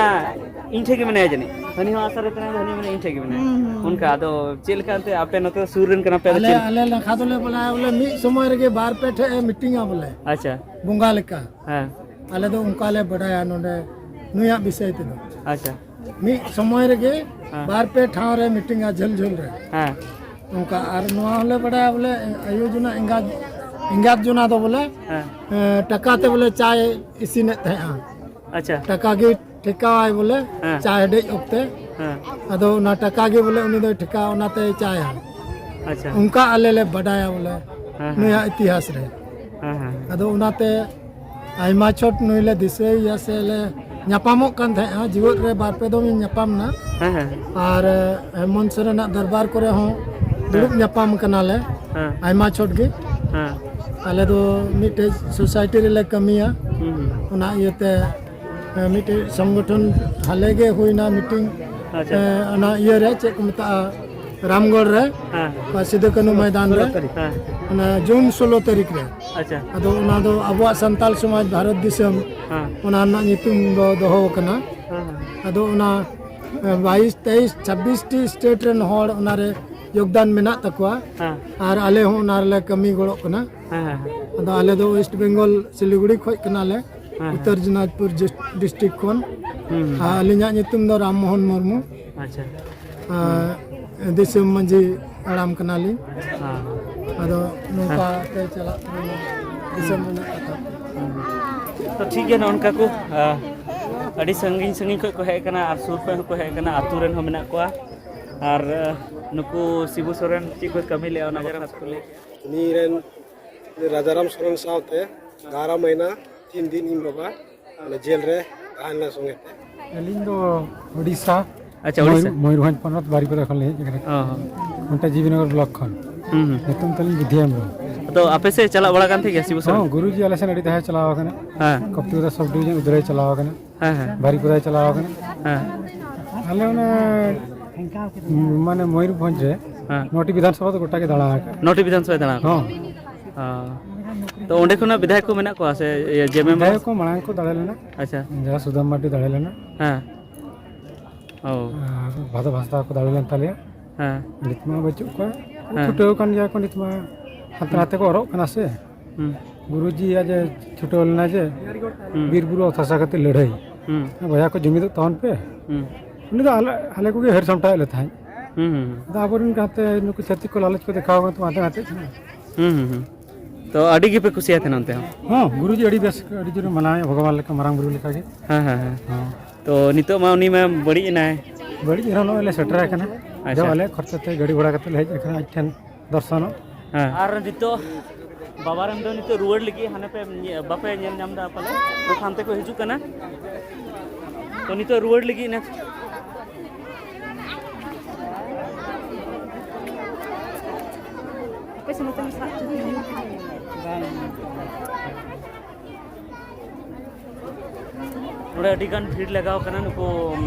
ᱤᱧ ᱴᱷᱮᱡ ᱜᱮ ᱢᱮᱱᱟᱭᱟ ᱡᱟᱹᱱᱤᱡ, ᱦᱟᱹᱱᱤ ᱦᱚᱸ ᱟᱜᱼᱥᱟᱨ ᱮ ᱛᱮᱨᱟᱝ ᱮᱫᱟ, ᱦᱟᱹᱱᱤ ᱢᱮᱱᱟ ᱤᱧ ᱴᱷᱮᱡ ᱜᱮ ᱢᱮᱱᱟᱭᱟ, ᱦᱩᱸ, ᱦᱩᱸ᱾ ᱚᱱᱠᱟ᱾ ᱟᱫᱚ ᱪᱮᱫ ᱞᱮᱠᱟ ᱮᱱᱛᱮ ᱟᱯᱮ ᱱᱚᱛᱮ ᱥᱩᱨ ᱨᱮᱱ ᱠᱟᱱᱟ ᱯᱮ, ᱟᱫᱚ ᱟᱞᱮ, ᱪᱮᱫ? ᱟᱞᱮ ᱱᱟᱠᱷᱟ ᱫᱚᱞᱮ ᱵᱟᱰᱟᱭᱟ ᱵᱚᱞᱮ ᱢᱤᱫ ᱥᱚᱢᱚᱭ ᱨᱮᱜᱮ ᱵᱟᱨ ᱯᱮ ᱴᱷᱮᱡ ᱮ ᱢᱤᱴᱤᱝᱟ ᱵᱚᱞᱮ᱾ ᱟᱪᱪᱷᱟ᱾ ᱵᱚᱸᱜᱟ ᱞᱮᱠᱟ᱾ ᱦᱮᱸ᱾ ᱟᱞᱮ ᱫᱚ ᱚᱱᱠᱟ ᱞᱮ ᱵᱟᱰᱟᱭᱟ ᱱᱚᱰᱮ ᱱᱩᱭᱟᱜ ᱵᱤᱥᱚᱭ ᱛᱮᱫᱚ᱾ ᱟᱪᱪᱷᱟ᱾ ᱢᱤᱫ ᱥᱚᱢᱚᱭ ᱨᱮᱜᱮ ᱦᱮᱸ᱾ ᱵᱟᱨ ᱯᱮ ᱴᱷᱟᱶ ᱨᱮ ᱢᱤᱴᱤᱝᱟ, ᱡᱷᱟᱹᱞ ᱡᱷᱟᱹᱞ ᱨᱮ᱾ ᱦᱮᱸ᱾ ᱚᱱᱠᱟ, ᱟᱨ ᱱᱚᱣᱟ ᱦᱚᱸᱞᱮ ᱵᱟᱰᱟᱭᱟ ᱵᱚᱞᱮ ᱟᱭᱳ ᱡᱚᱱᱟ ᱮᱸᱜᱟᱛ, ᱮᱸᱜᱟᱛ ᱡᱚᱱᱟ ᱫᱚ ᱵᱚᱞᱮ, ᱦᱮᱸ᱾ ᱮᱸ, ᱴᱟᱠᱟ ᱛᱮ ᱵᱚᱞᱮ ᱪᱟᱭ ᱤᱥᱤᱱᱮᱫ ᱛᱟᱦᱮᱸᱜᱼᱟ᱾ ᱟᱪᱪᱷᱟ᱾ ᱴᱟᱠᱟ ᱜᱮ ᱴᱷᱮᱠᱟᱣᱟᱭ ᱵᱚᱞᱮ, ᱦᱮᱸ᱾ ᱪᱟ ᱦᱮᱰᱮᱡ ᱚᱠᱛᱮ᱾ ᱦᱮᱸ᱾ ᱟᱫᱚ ᱚᱱᱟ ᱴᱟᱠᱟ ᱜᱮ ᱵᱚᱞᱮ ᱩᱱᱤ ᱫᱚᱭ ᱴᱷᱮᱠᱟᱣᱟ, ᱚᱱᱟᱛᱮᱭ ᱪᱟᱭᱟ᱾ ᱟᱪᱪᱷᱟ᱾ ᱚᱱᱠᱟ ᱟᱞᱮ ᱞᱮ ᱵᱟᱰᱟᱭᱟ ᱵᱚᱞᱮ ᱦᱮᱸ, ᱦᱮᱸ᱾ ᱱᱩᱭᱟᱜ ᱤᱛᱤᱦᱟᱥ ᱨᱮ᱾ ᱦᱮᱸ, ᱦᱮᱸ᱾ ᱟᱫᱚ ᱚᱱᱟᱛᱮ ᱟᱭᱢᱟ ᱪᱷᱚᱴ ᱱᱩᱭ ᱞᱮ ᱫᱤᱥᱟᱹᱭᱮᱭᱟ ᱥᱮ ᱞᱮ ᱧᱟᱯᱟᱢᱚᱜ ᱠᱟᱱ ᱛᱟᱦᱮᱸᱜᱼᱟ᱾ ᱡᱤᱣᱮᱫ ᱨᱮ ᱵᱟᱨ ᱯᱮ ᱫᱚᱢ ᱤᱧ ᱧᱟᱯᱟᱢ ᱱᱟ᱾ ᱦᱮᱸ, ᱦᱮᱸ᱾ ᱟᱨ, ᱮ, ᱦᱮᱢᱚᱱᱛ ᱥᱚᱨᱮᱱᱟᱜ ᱫᱚᱨᱵᱟᱨ ᱠᱚᱨᱮ ᱦᱚᱸ ᱫᱩᱲᱩᱵ ᱦᱮᱸ᱾ ᱧᱟᱯᱟᱢ ᱠᱟᱱᱟᱞᱮ ᱦᱮᱸ᱾ ᱟᱭᱢᱟ ᱪᱷᱚᱴ ᱜᱮ᱾ ᱦᱮᱸ᱾ ᱟᱞᱮ ᱫᱚ ᱢᱤᱫᱴᱮᱡ ᱥᱳᱥᱟᱭᱴᱤ ᱨᱮᱞᱮ ᱠᱟᱹᱢᱤᱭᱟ᱾ ᱦᱩᱸ, ᱦᱩᱸ᱾ ᱚᱱᱟ ᱤᱭᱟᱹᱛᱮ, ᱮ, ᱢᱤᱫᱴᱮᱡ ᱥᱚᱝᱜᱚᱴᱷᱚᱱ ᱦᱟᱞᱮ ᱜᱮ ᱦᱩᱭᱱᱟ ᱢᱤᱴᱤᱝ᱾ ᱟᱪᱪᱷᱟ᱾ ᱮ, ᱚᱱᱟ ᱤᱭᱟᱹ ᱨᱮ ᱪᱮᱫ ᱠᱚ ᱢᱮᱛᱟᱜᱼᱟ, ᱨᱟᱢᱜᱚᱲ ᱨᱮ, ᱦᱮᱸ᱾ ᱥᱤᱫᱩ ᱠᱟᱹᱱᱦᱩ ᱢᱚᱭᱫᱟᱱ ᱨᱮ, ᱦᱮᱸ᱾ ᱚᱱᱟ ᱡᱩᱱ ᱥᱳᱞᱳ ᱛᱟᱹᱨᱤᱠᱷ ᱨᱮ᱾ ᱟᱪᱪᱷᱟ᱾ ᱟᱫᱚ ᱚᱱᱟ ᱫᱚ ᱟᱵᱚᱣᱟᱜ ᱥᱟᱱᱛᱟᱞ ᱥᱚᱢᱟᱡᱽ ᱵᱷᱟᱨᱚᱛ ᱫᱤᱥᱚᱢ, ᱦᱮᱸ᱾ ᱚᱱᱟ ᱨᱮᱱᱟᱜ ᱧᱩᱛᱩᱢ ᱫᱚ ᱫᱚᱦᱚ ᱟᱠᱟᱱᱟ᱾ ᱦᱮᱸ, ᱦᱮᱸ᱾ ᱟᱫᱚ ᱚᱱᱟ, ᱮ, ᱵᱟᱭᱤᱥ, ᱛᱮᱭᱤᱥ, ᱪᱷᱟᱵᱵᱤᱥ ᱴᱤ ᱥᱴᱮᱴ ᱨᱮᱱ ᱦᱚᱲ ᱚᱱᱟᱨᱮ ᱭᱳᱜᱽᱫᱟᱱ ᱢᱮᱱᱟᱜ ᱛᱟᱠᱚᱣᱟ᱾ ᱦᱮᱸ᱾ ᱟᱨ ᱟᱞᱮ ᱦᱚᱸ ᱚᱱᱟ ᱨᱮᱞᱮ ᱠᱟᱹᱢᱤ ᱜᱚᱲᱚᱜ ᱠᱟᱱᱟ᱾ ᱦᱮᱸ, ᱦᱮᱸ, ᱦᱮᱸ᱾ ᱟᱫᱚ ᱟᱞᱮ ᱫᱚ ᱳᱭᱮᱥᱴ ᱵᱮᱝᱜᱚᱞ ᱥᱤᱞᱤᱜᱩᱲᱤ ᱠᱷᱚᱡ ᱠᱟᱱᱟᱞᱮ, ᱦᱮᱸ, ᱦᱮᱸ᱾ ᱩᱛᱛᱚᱨ ᱫᱤᱱᱟᱡᱽᱯᱩᱨ ᱰᱤᱥ-, ᱰᱤᱥᱴᱨᱤᱠᱴ ᱠᱷᱚᱱ᱾ ᱦᱩᱸ, ᱦᱩᱸ᱾ ᱟᱨ ᱟᱹᱞᱤᱧᱟᱜ ᱧᱩᱛᱩᱢ ᱫᱚ ᱨᱟᱢ ᱢᱳᱦᱚᱱ ᱢᱩᱨᱢᱩ᱾ ᱟᱪᱪᱷᱟ᱾ ᱟᱨ ᱫᱤᱥᱚᱢ ᱢᱟᱹᱡᱷᱤ ᱦᱟᱲᱟᱢ ᱠᱟᱱᱟᱞᱤᱧ᱾ ᱦᱮᱸ᱾ ᱟᱫᱚ ᱱᱚᱝᱠᱟ ᱦᱮᱸ᱾ ᱛᱮ ᱪᱟᱞᱟᱜ ᱠᱟᱱᱟ ᱫᱤᱥᱚᱢ ᱨᱮᱱᱟᱜ ᱠᱟᱛᱷᱟ᱾ ᱛᱚ ᱴᱷᱤᱠ ᱜᱮᱭᱟ, ᱱᱚᱜᱼᱚ ᱱᱚᱝᱠᱟ ᱠᱚ, ᱟ, ᱟᱹᱰᱤ ᱥᱟᱺᱜᱤᱧ ᱥᱟᱺᱜᱤᱧ ᱠᱷᱚᱱ ᱠᱚ ᱦᱮᱡ ᱟᱠᱟᱱᱟ ᱟᱨ ᱥᱩᱨ ᱠᱷᱚᱱ ᱦᱚᱸᱠᱚ ᱦᱮᱡ ᱟᱠᱟᱱᱟ, ᱟᱹᱛᱩ ᱨᱮᱱ ᱦᱚᱸ ᱢᱮᱱᱟᱜ ᱠᱚᱣᱟ᱾ ᱟᱨ, ᱟ, ᱱᱩᱠᱩ ᱥᱤᱵᱩ ᱥᱚᱨᱮᱱ ᱪᱮᱫ ᱠᱚ ᱠᱟᱹᱢᱤ ᱞᱮᱫᱼᱟ, ᱚᱱᱟ ᱵᱟᱠᱷᱨᱟ ᱛᱮᱠᱚ ᱞᱟᱹᱭ ᱠᱮᱫᱼᱟ᱾ ᱩᱱᱤ ᱨᱮᱱ ᱨᱟᱡᱟᱨᱟᱢ ᱥᱚᱨᱮᱱ ᱥᱟᱶᱛᱮ ᱮᱜᱟᱨᱚ ᱢᱟᱹᱦᱱᱟᱹ ᱛᱤᱱ ᱫᱤᱱ ᱤᱧ ᱵᱟᱵᱟ ᱚᱱᱟ ᱡᱮᱞ ᱨᱮ ᱛᱟᱦᱮᱸ ᱞᱮᱱᱟ ᱥᱚᱸᱜᱮ ᱛᱮ᱾ ᱟᱹᱞᱤᱧ ᱫᱚ ᱳᱰᱤᱥᱟ, ᱟᱪᱪᱷᱟ, ᱳᱰᱤᱥᱟ᱾ ᱢᱚᱭᱩᱨ-, ᱢᱚᱭᱩᱨᱵᱷᱚᱸᱡᱽ ᱯᱚᱱᱚᱛ ᱵᱟᱨᱤᱯᱟᱫᱟ ᱠᱷᱚᱱ ᱞᱤᱧ ᱦᱮᱡ ᱟᱠᱟᱱᱟ᱾ ᱚ, ᱦᱚᱸ᱾ ᱚᱱᱛᱮ ᱡᱤᱵᱤᱱᱚᱜᱚᱨ ᱵᱞᱚᱠ ᱠᱷᱚᱱ᱾ ᱦᱩᱸ, ᱦᱩᱸ᱾ ᱧᱩᱛᱩᱢ ᱛᱟᱹᱞᱤᱧ ᱵᱤᱫᱷᱤ ᱦᱮᱢᱵᱨᱚᱢ᱾ ᱛᱚ ᱟᱯᱮ ᱥᱮᱫ ᱪᱟᱞᱟᱣ ᱵᱟᱲᱟ ᱠᱟᱱ ᱛᱟᱦᱮᱸ ᱜᱮᱭᱟ ᱥᱤᱵᱩ ᱥᱚᱨᱮᱱ? ᱦᱚᱸ, ᱜᱩᱨᱩᱡᱤ ᱟᱞᱮ ᱥᱮᱱ ᱟᱹᱰᱤ ᱫᱷᱟᱣ ᱪᱟᱞᱟᱣ ᱟᱠᱟᱱᱟ᱾ ᱦᱮᱸ᱾ ᱠᱚᱯᱴᱤᱯᱟᱫᱟ ᱥᱚᱵ ᱰᱤᱵᱤᱡᱚᱱ ᱩᱫᱷᱟᱹᱨ ᱪᱟᱞᱟᱣ ᱟᱠᱟᱱᱟ᱾ ᱦᱮᱸ, ᱦᱮᱸ᱾ ᱵᱟᱨᱤᱯᱟᱫᱟᱭ ᱪᱟᱞᱟᱣ ᱟᱠᱟᱱᱟ᱾ ᱦᱮᱸ᱾ ᱟᱞᱮ ᱚᱱᱟ, ᱢᱟᱱᱮ ᱢᱚᱭᱩᱨᱵᱷᱚᱸᱡᱽ ᱨᱮ ᱦᱮᱸ᱾ ᱱᱚᱴᱤ ᱵᱤᱫᱷᱟᱱ ᱥᱚᱵᱷᱟ ᱫᱚ ᱜᱚᱴᱟ ᱜᱮ ᱫᱟᱬᱟ ᱟᱠᱟᱫᱟ᱾ ᱱᱚᱴᱤ ᱵᱤᱫᱷᱟᱱ ᱥᱚᱵᱷᱟᱭ ᱫᱟᱬᱟ ᱟᱠᱟᱫᱟ? ᱦᱚᱸ᱾ ᱚ᱾ ᱛᱚ ᱚᱸᱰᱮ ᱠᱷᱚᱱᱟᱜ ᱵᱤᱫᱷᱟᱭᱚᱠ ᱠᱚ ᱢᱮᱱᱟᱜ ᱠᱚᱣᱟ ᱥᱮ ᱤᱭᱟᱹ ᱡᱮ ᱢᱮᱢᱵᱟᱨ? ᱵᱤᱫᱷᱟᱭᱚᱠ ᱠᱚ ᱢᱟᱲᱟᱝ ᱠᱚ ᱫᱟᱲᱮ ᱞᱮᱱᱟ᱾ ᱟᱪᱪᱷᱟ᱾ ᱡᱟᱦᱟᱸ ᱥᱩᱫᱟᱢ ᱢᱟᱨᱰᱤ ᱫᱟᱲᱮ ᱞᱮᱱᱟ᱾ ᱦᱮᱸ᱾ ᱚ᱾ ᱟᱨ ᱵᱷᱟᱫᱚ ᱦᱟᱸᱥᱫᱟ ᱠᱚ ᱫᱟᱲᱮ ᱞᱮᱱ ᱛᱟᱞᱮᱭᱟ᱾ ᱦᱮᱸ᱾ ᱱᱤᱛ ᱢᱟ ᱵᱟᱹᱪᱩᱜ ᱠᱚᱣᱟ᱾ ᱦᱮᱸ᱾ ᱪᱷᱩᱴᱟᱹᱣ ᱟᱠᱟᱱ ᱜᱮᱭᱟ ᱠᱚ, ᱱᱤᱛ ᱢᱟ ᱦᱟᱱᱛᱮ ᱦᱩᱸ᱾ ᱱᱟᱛᱮ ᱠᱚ ᱚᱨᱚᱜ ᱠᱟᱱᱟ ᱥᱮ᱾ ᱦᱩᱸ᱾ ᱜᱩᱨᱩᱡᱤᱭᱟᱜ ᱡᱮ ᱪᱷᱩᱴᱟᱹᱣ ᱞᱮᱱᱟ ᱡᱮ ᱦᱩᱸ᱾ ᱵᱤᱨ ᱵᱩᱨᱩ ᱚᱛ ᱦᱟᱥᱟ ᱠᱷᱟᱹᱛᱤᱨ ᱞᱟᱹᱲᱦᱟᱹᱭ᱾ ᱦᱩᱸ᱾ ᱵᱚᱭᱦᱟ ᱠᱚ ᱡᱩᱢᱤᱫᱚᱜ ᱛᱟᱵᱚᱱ ᱯᱮ᱾ ᱦᱩᱸ᱾ ᱩᱱᱤ ᱫᱚ ᱟᱞᱮ, ᱟᱞᱮ ᱠᱚᱜᱮ ᱦᱟᱹᱨ ᱥᱟᱢᱴᱟᱣᱮᱫ ᱞᱮ ᱛᱟᱦᱮᱸᱫ᱾ ᱦᱩᱸ, ᱦᱩᱸ, ᱦᱩᱸ᱾ ᱟᱫᱚ ᱟᱵᱚᱨᱮᱱ ᱜᱟᱛᱮ ᱱᱩᱠᱩ ᱪᱷᱟᱹᱛᱤᱠ ᱠᱚ ᱞᱟᱞᱚᱪ ᱠᱚ ᱫᱮᱠᱷᱟᱣ ᱠᱟᱱ ᱛᱮ ᱦᱟᱱᱛᱮ ᱱᱟᱛᱮᱜ ᱠᱟᱱᱟ᱾ ᱦᱩᱸ, ᱦᱩᱸ, ᱦᱩᱸ᱾ ᱛᱚ ᱟᱹᱰᱤ ᱜᱮᱯᱮ ᱠᱩᱥᱤᱭᱟᱭ ᱛᱟᱦᱮᱱᱟ ᱚᱱᱛᱮ ᱦᱚᱸ? ᱦᱚᱸ, ᱜᱩᱨᱩᱡᱤ ᱟᱹᱰᱤ ᱵᱮᱥ, ᱟᱹᱰᱤ ᱡᱳᱨᱮ ᱢᱟᱱᱟᱣᱮᱫ, ᱵᱷᱚᱜᱚᱵᱟᱱ ᱞᱮᱠᱟ, ᱢᱟᱨᱟᱝ ᱵᱩᱨᱩ ᱞᱮᱠᱟᱜᱮ᱾ ᱦᱮᱸ, ᱦᱮᱸ, ᱦᱮᱸ᱾ ᱦᱚᱸ᱾ ᱛᱚ ᱱᱤᱛᱚᱜ ᱢᱟ ᱩᱱᱤ ᱢᱟ ᱵᱟᱹᱲᱤᱡ ᱮᱱᱟᱭ᱾ ᱵᱟᱹᱲᱤᱡ ᱨᱮᱦᱚᱸ ᱱᱚᱜᱼᱚᱭ ᱞᱮ ᱥᱮᱴᱮᱨ ᱟᱠᱟᱱᱟ᱾ ᱟᱪᱪᱷᱟ᱾ ᱡᱟᱣ ᱟᱞᱮᱭᱟᱜ ᱠᱷᱚᱨᱪᱟ ᱛᱮ ᱜᱟᱹᱰᱤ ᱵᱷᱟᱲᱟ ᱠᱟᱛᱮ ᱞᱮ ᱦᱮᱡ ᱟᱠᱟᱱᱟ ᱟᱡ ᱴᱷᱮᱱ ᱫᱚᱨᱥᱚᱱᱚᱜ᱾ ᱦᱮᱸ᱾ ᱟᱨ ᱱᱤᱛᱚᱜ ᱵᱟᱵᱟ ᱨᱮᱱ ᱫᱚ ᱱᱤᱛᱚᱜ ᱨᱩᱣᱟᱹᱲ ᱞᱟᱹᱜᱤᱫ ᱦᱟᱱᱮ ᱯᱮ ᱧᱮ-, ᱵᱟᱯᱮ ᱧᱮᱞ ᱧᱟᱢ ᱮᱫᱟ ᱯᱟᱞᱮ? ᱱᱤᱛ ᱦᱟᱱᱛᱮ ᱠᱚ ᱦᱤᱡᱩᱜ ᱠᱟᱱᱟ᱾ ᱛᱚ ᱱᱤᱛᱚᱜ ᱨᱩᱣᱟᱹᱲ ᱞᱟᱹᱜᱤᱫ ᱱᱮ- ᱟᱯᱮ ᱥᱮᱱ ᱱᱚᱛᱮ ᱢᱟ ᱥᱟᱵ ᱠᱚ ᱦᱩᱭᱩᱜ ᱠᱟᱱᱟ᱾ ᱱᱚᱰᱮ ᱟᱹᱰᱤ ᱜᱟᱱ ᱵᱷᱤᱲ ᱞᱟᱜᱟᱣ ᱠᱟᱱᱟ ᱱᱩᱠᱩ, ᱩᱢ,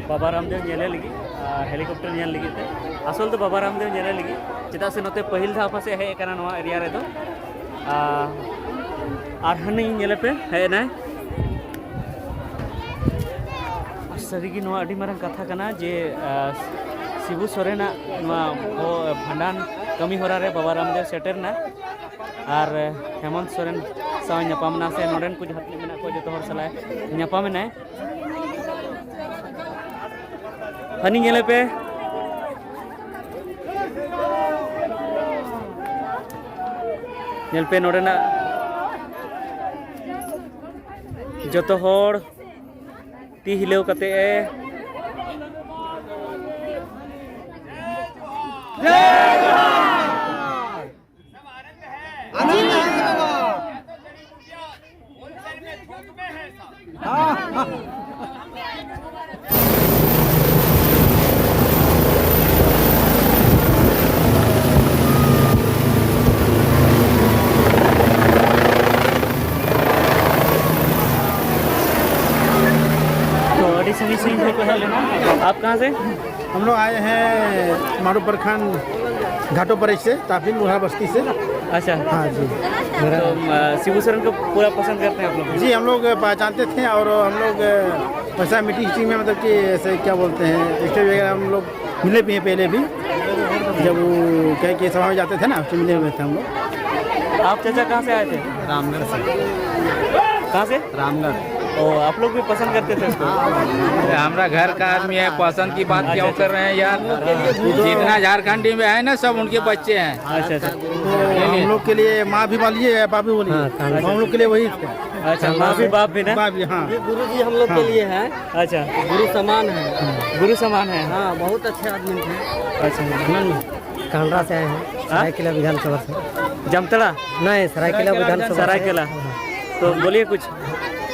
ᱵᱟᱵᱟ ᱨᱟᱢᱫᱮᱣ ᱧᱮᱞᱮ ᱞᱟᱹᱜᱤᱫ ᱟᱨ ᱦᱮᱞᱤᱠᱚᱯᱴᱟᱨ ᱧᱮᱞ ᱞᱟᱹᱜᱤᱫ ᱛᱮ᱾ ᱟᱥᱚᱞ ᱫᱚ ᱵᱟᱵᱟ ᱨᱟᱢᱫᱮᱣ ᱧᱮᱞᱮ ᱞᱟᱹᱜᱤᱫ, ᱪᱮᱫᱟᱜ ᱥᱮ ᱱᱚᱛᱮ ᱯᱟᱹᱦᱤᱞ ᱫᱷᱟᱣ ᱯᱟᱥᱮ ᱦᱮᱡ ᱟᱠᱟᱱᱟ ᱱᱚᱣᱟ ᱮᱨᱤᱭᱟ ᱨᱮᱫᱚ᱾ ᱟᱨ, ᱟᱨ ᱦᱟᱹᱱᱤ ᱧᱮᱞᱮ ᱯᱮ, ᱦᱮᱡ ᱮᱱᱟᱭ᱾ ᱟᱨ ᱥᱟᱹᱨᱤᱜᱮ ᱱᱚᱣᱟ ᱟᱹᱰᱤ ᱢᱟᱨᱟᱝ ᱠᱟᱛᱷᱟ ᱠᱟᱱᱟ ᱡᱮ, ᱟᱨ, ᱥᱤᱵᱩ ᱥᱚᱨᱮᱱᱟᱜ ᱱᱚᱣᱟ ᱵᱷᱚ-, ᱵᱷᱟᱸᱰᱟᱱ ᱠᱟᱹᱢᱤ ᱦᱚᱨᱟ ᱨᱮ ᱵᱟᱵᱟ ᱨᱟᱢᱫᱮᱣ ᱥᱮᱴᱮᱨ ᱮᱱᱟ᱾ ᱟᱨ ᱦᱮᱢᱚᱱᱛ ᱥᱚᱨᱮᱱ ᱥᱟᱶ ᱧᱟᱯᱟᱢ ᱮᱱᱟ, ᱥᱮ ᱱᱚᱰᱮᱱ ᱠᱚ ᱡᱟᱦᱟᱸ ᱛᱤᱱᱟᱹᱜ ᱢᱮᱱᱟᱜ ᱠᱚᱣᱟ, ᱡᱚᱛᱚ ᱦᱚᱲ ᱥᱟᱞᱟᱜ ᱧᱟᱯᱟᱢ ᱮᱱᱟᱭ᱾ ᱦᱟᱹᱱᱤ ᱧᱮᱞᱮ ᱯᱮ, ᱧᱮᱞ ᱯᱮ ᱱᱚᱰᱮᱱᱟᱜ ᱡᱚᱛᱚ ᱦᱚᱲ ᱛᱤ ᱦᱤᱞᱟᱹᱣ ᱠᱟᱛᱮ ᱮ तो अड़ी संगी सिंह को पहले ना, आप कहाँ से? हम लोग आए हैं मारू प्रखंड घाटोपरे से, ताफिन बुढ़ा बस्ती से। अच्छा। हाँ जी। तो, अ, शिबू सोरेन को पूरा पसंद करते हैं आप लोग? जी, हम लोग पहचानते थे और हम लोग, अ, वैसा मीटिंग हीटिंग में, मतलब कि ऐसे क्या बोलते हैं, स्टेज वगैरह हम लोग मिले भी हैं पहले भी, जब वो कह के सभा में जाते थे ना, उससे मिले हुए थे हम लोग। आप चाचा कहाँ से आए थे? रामगढ़ से। कहाँ से? रामगढ़। ओ, आप लोग भी पसंद करते थे उसको? हमारा घर का आदमी है, पसंद की बात क्यों कर रहे हैं यार? जितना झारखंडी में है ना, सब उनके बच्चे हैं। अच्छा, अच्छा। तो हम लोग के लिए माँ भी बोलिए या बाप भी बोलिए, हाँ, हम लोग के लिए वही। अच्छा, माँ भी बाप भी ना? बाप भी, हाँ। ये गुरु जी हम लोग के लिए हैं। अच्छा। गुरु समान है। गुरु समान है। हाँ, बहुत अच्छे आदमी थे। अच्छा। कांडरा से आए हैं, हाँ? सरायकेला विधानसभा से। जामताड़ा? नहीं, सरायकेला विधानसभा से। सरायकेला। तो बोलिए कुछ।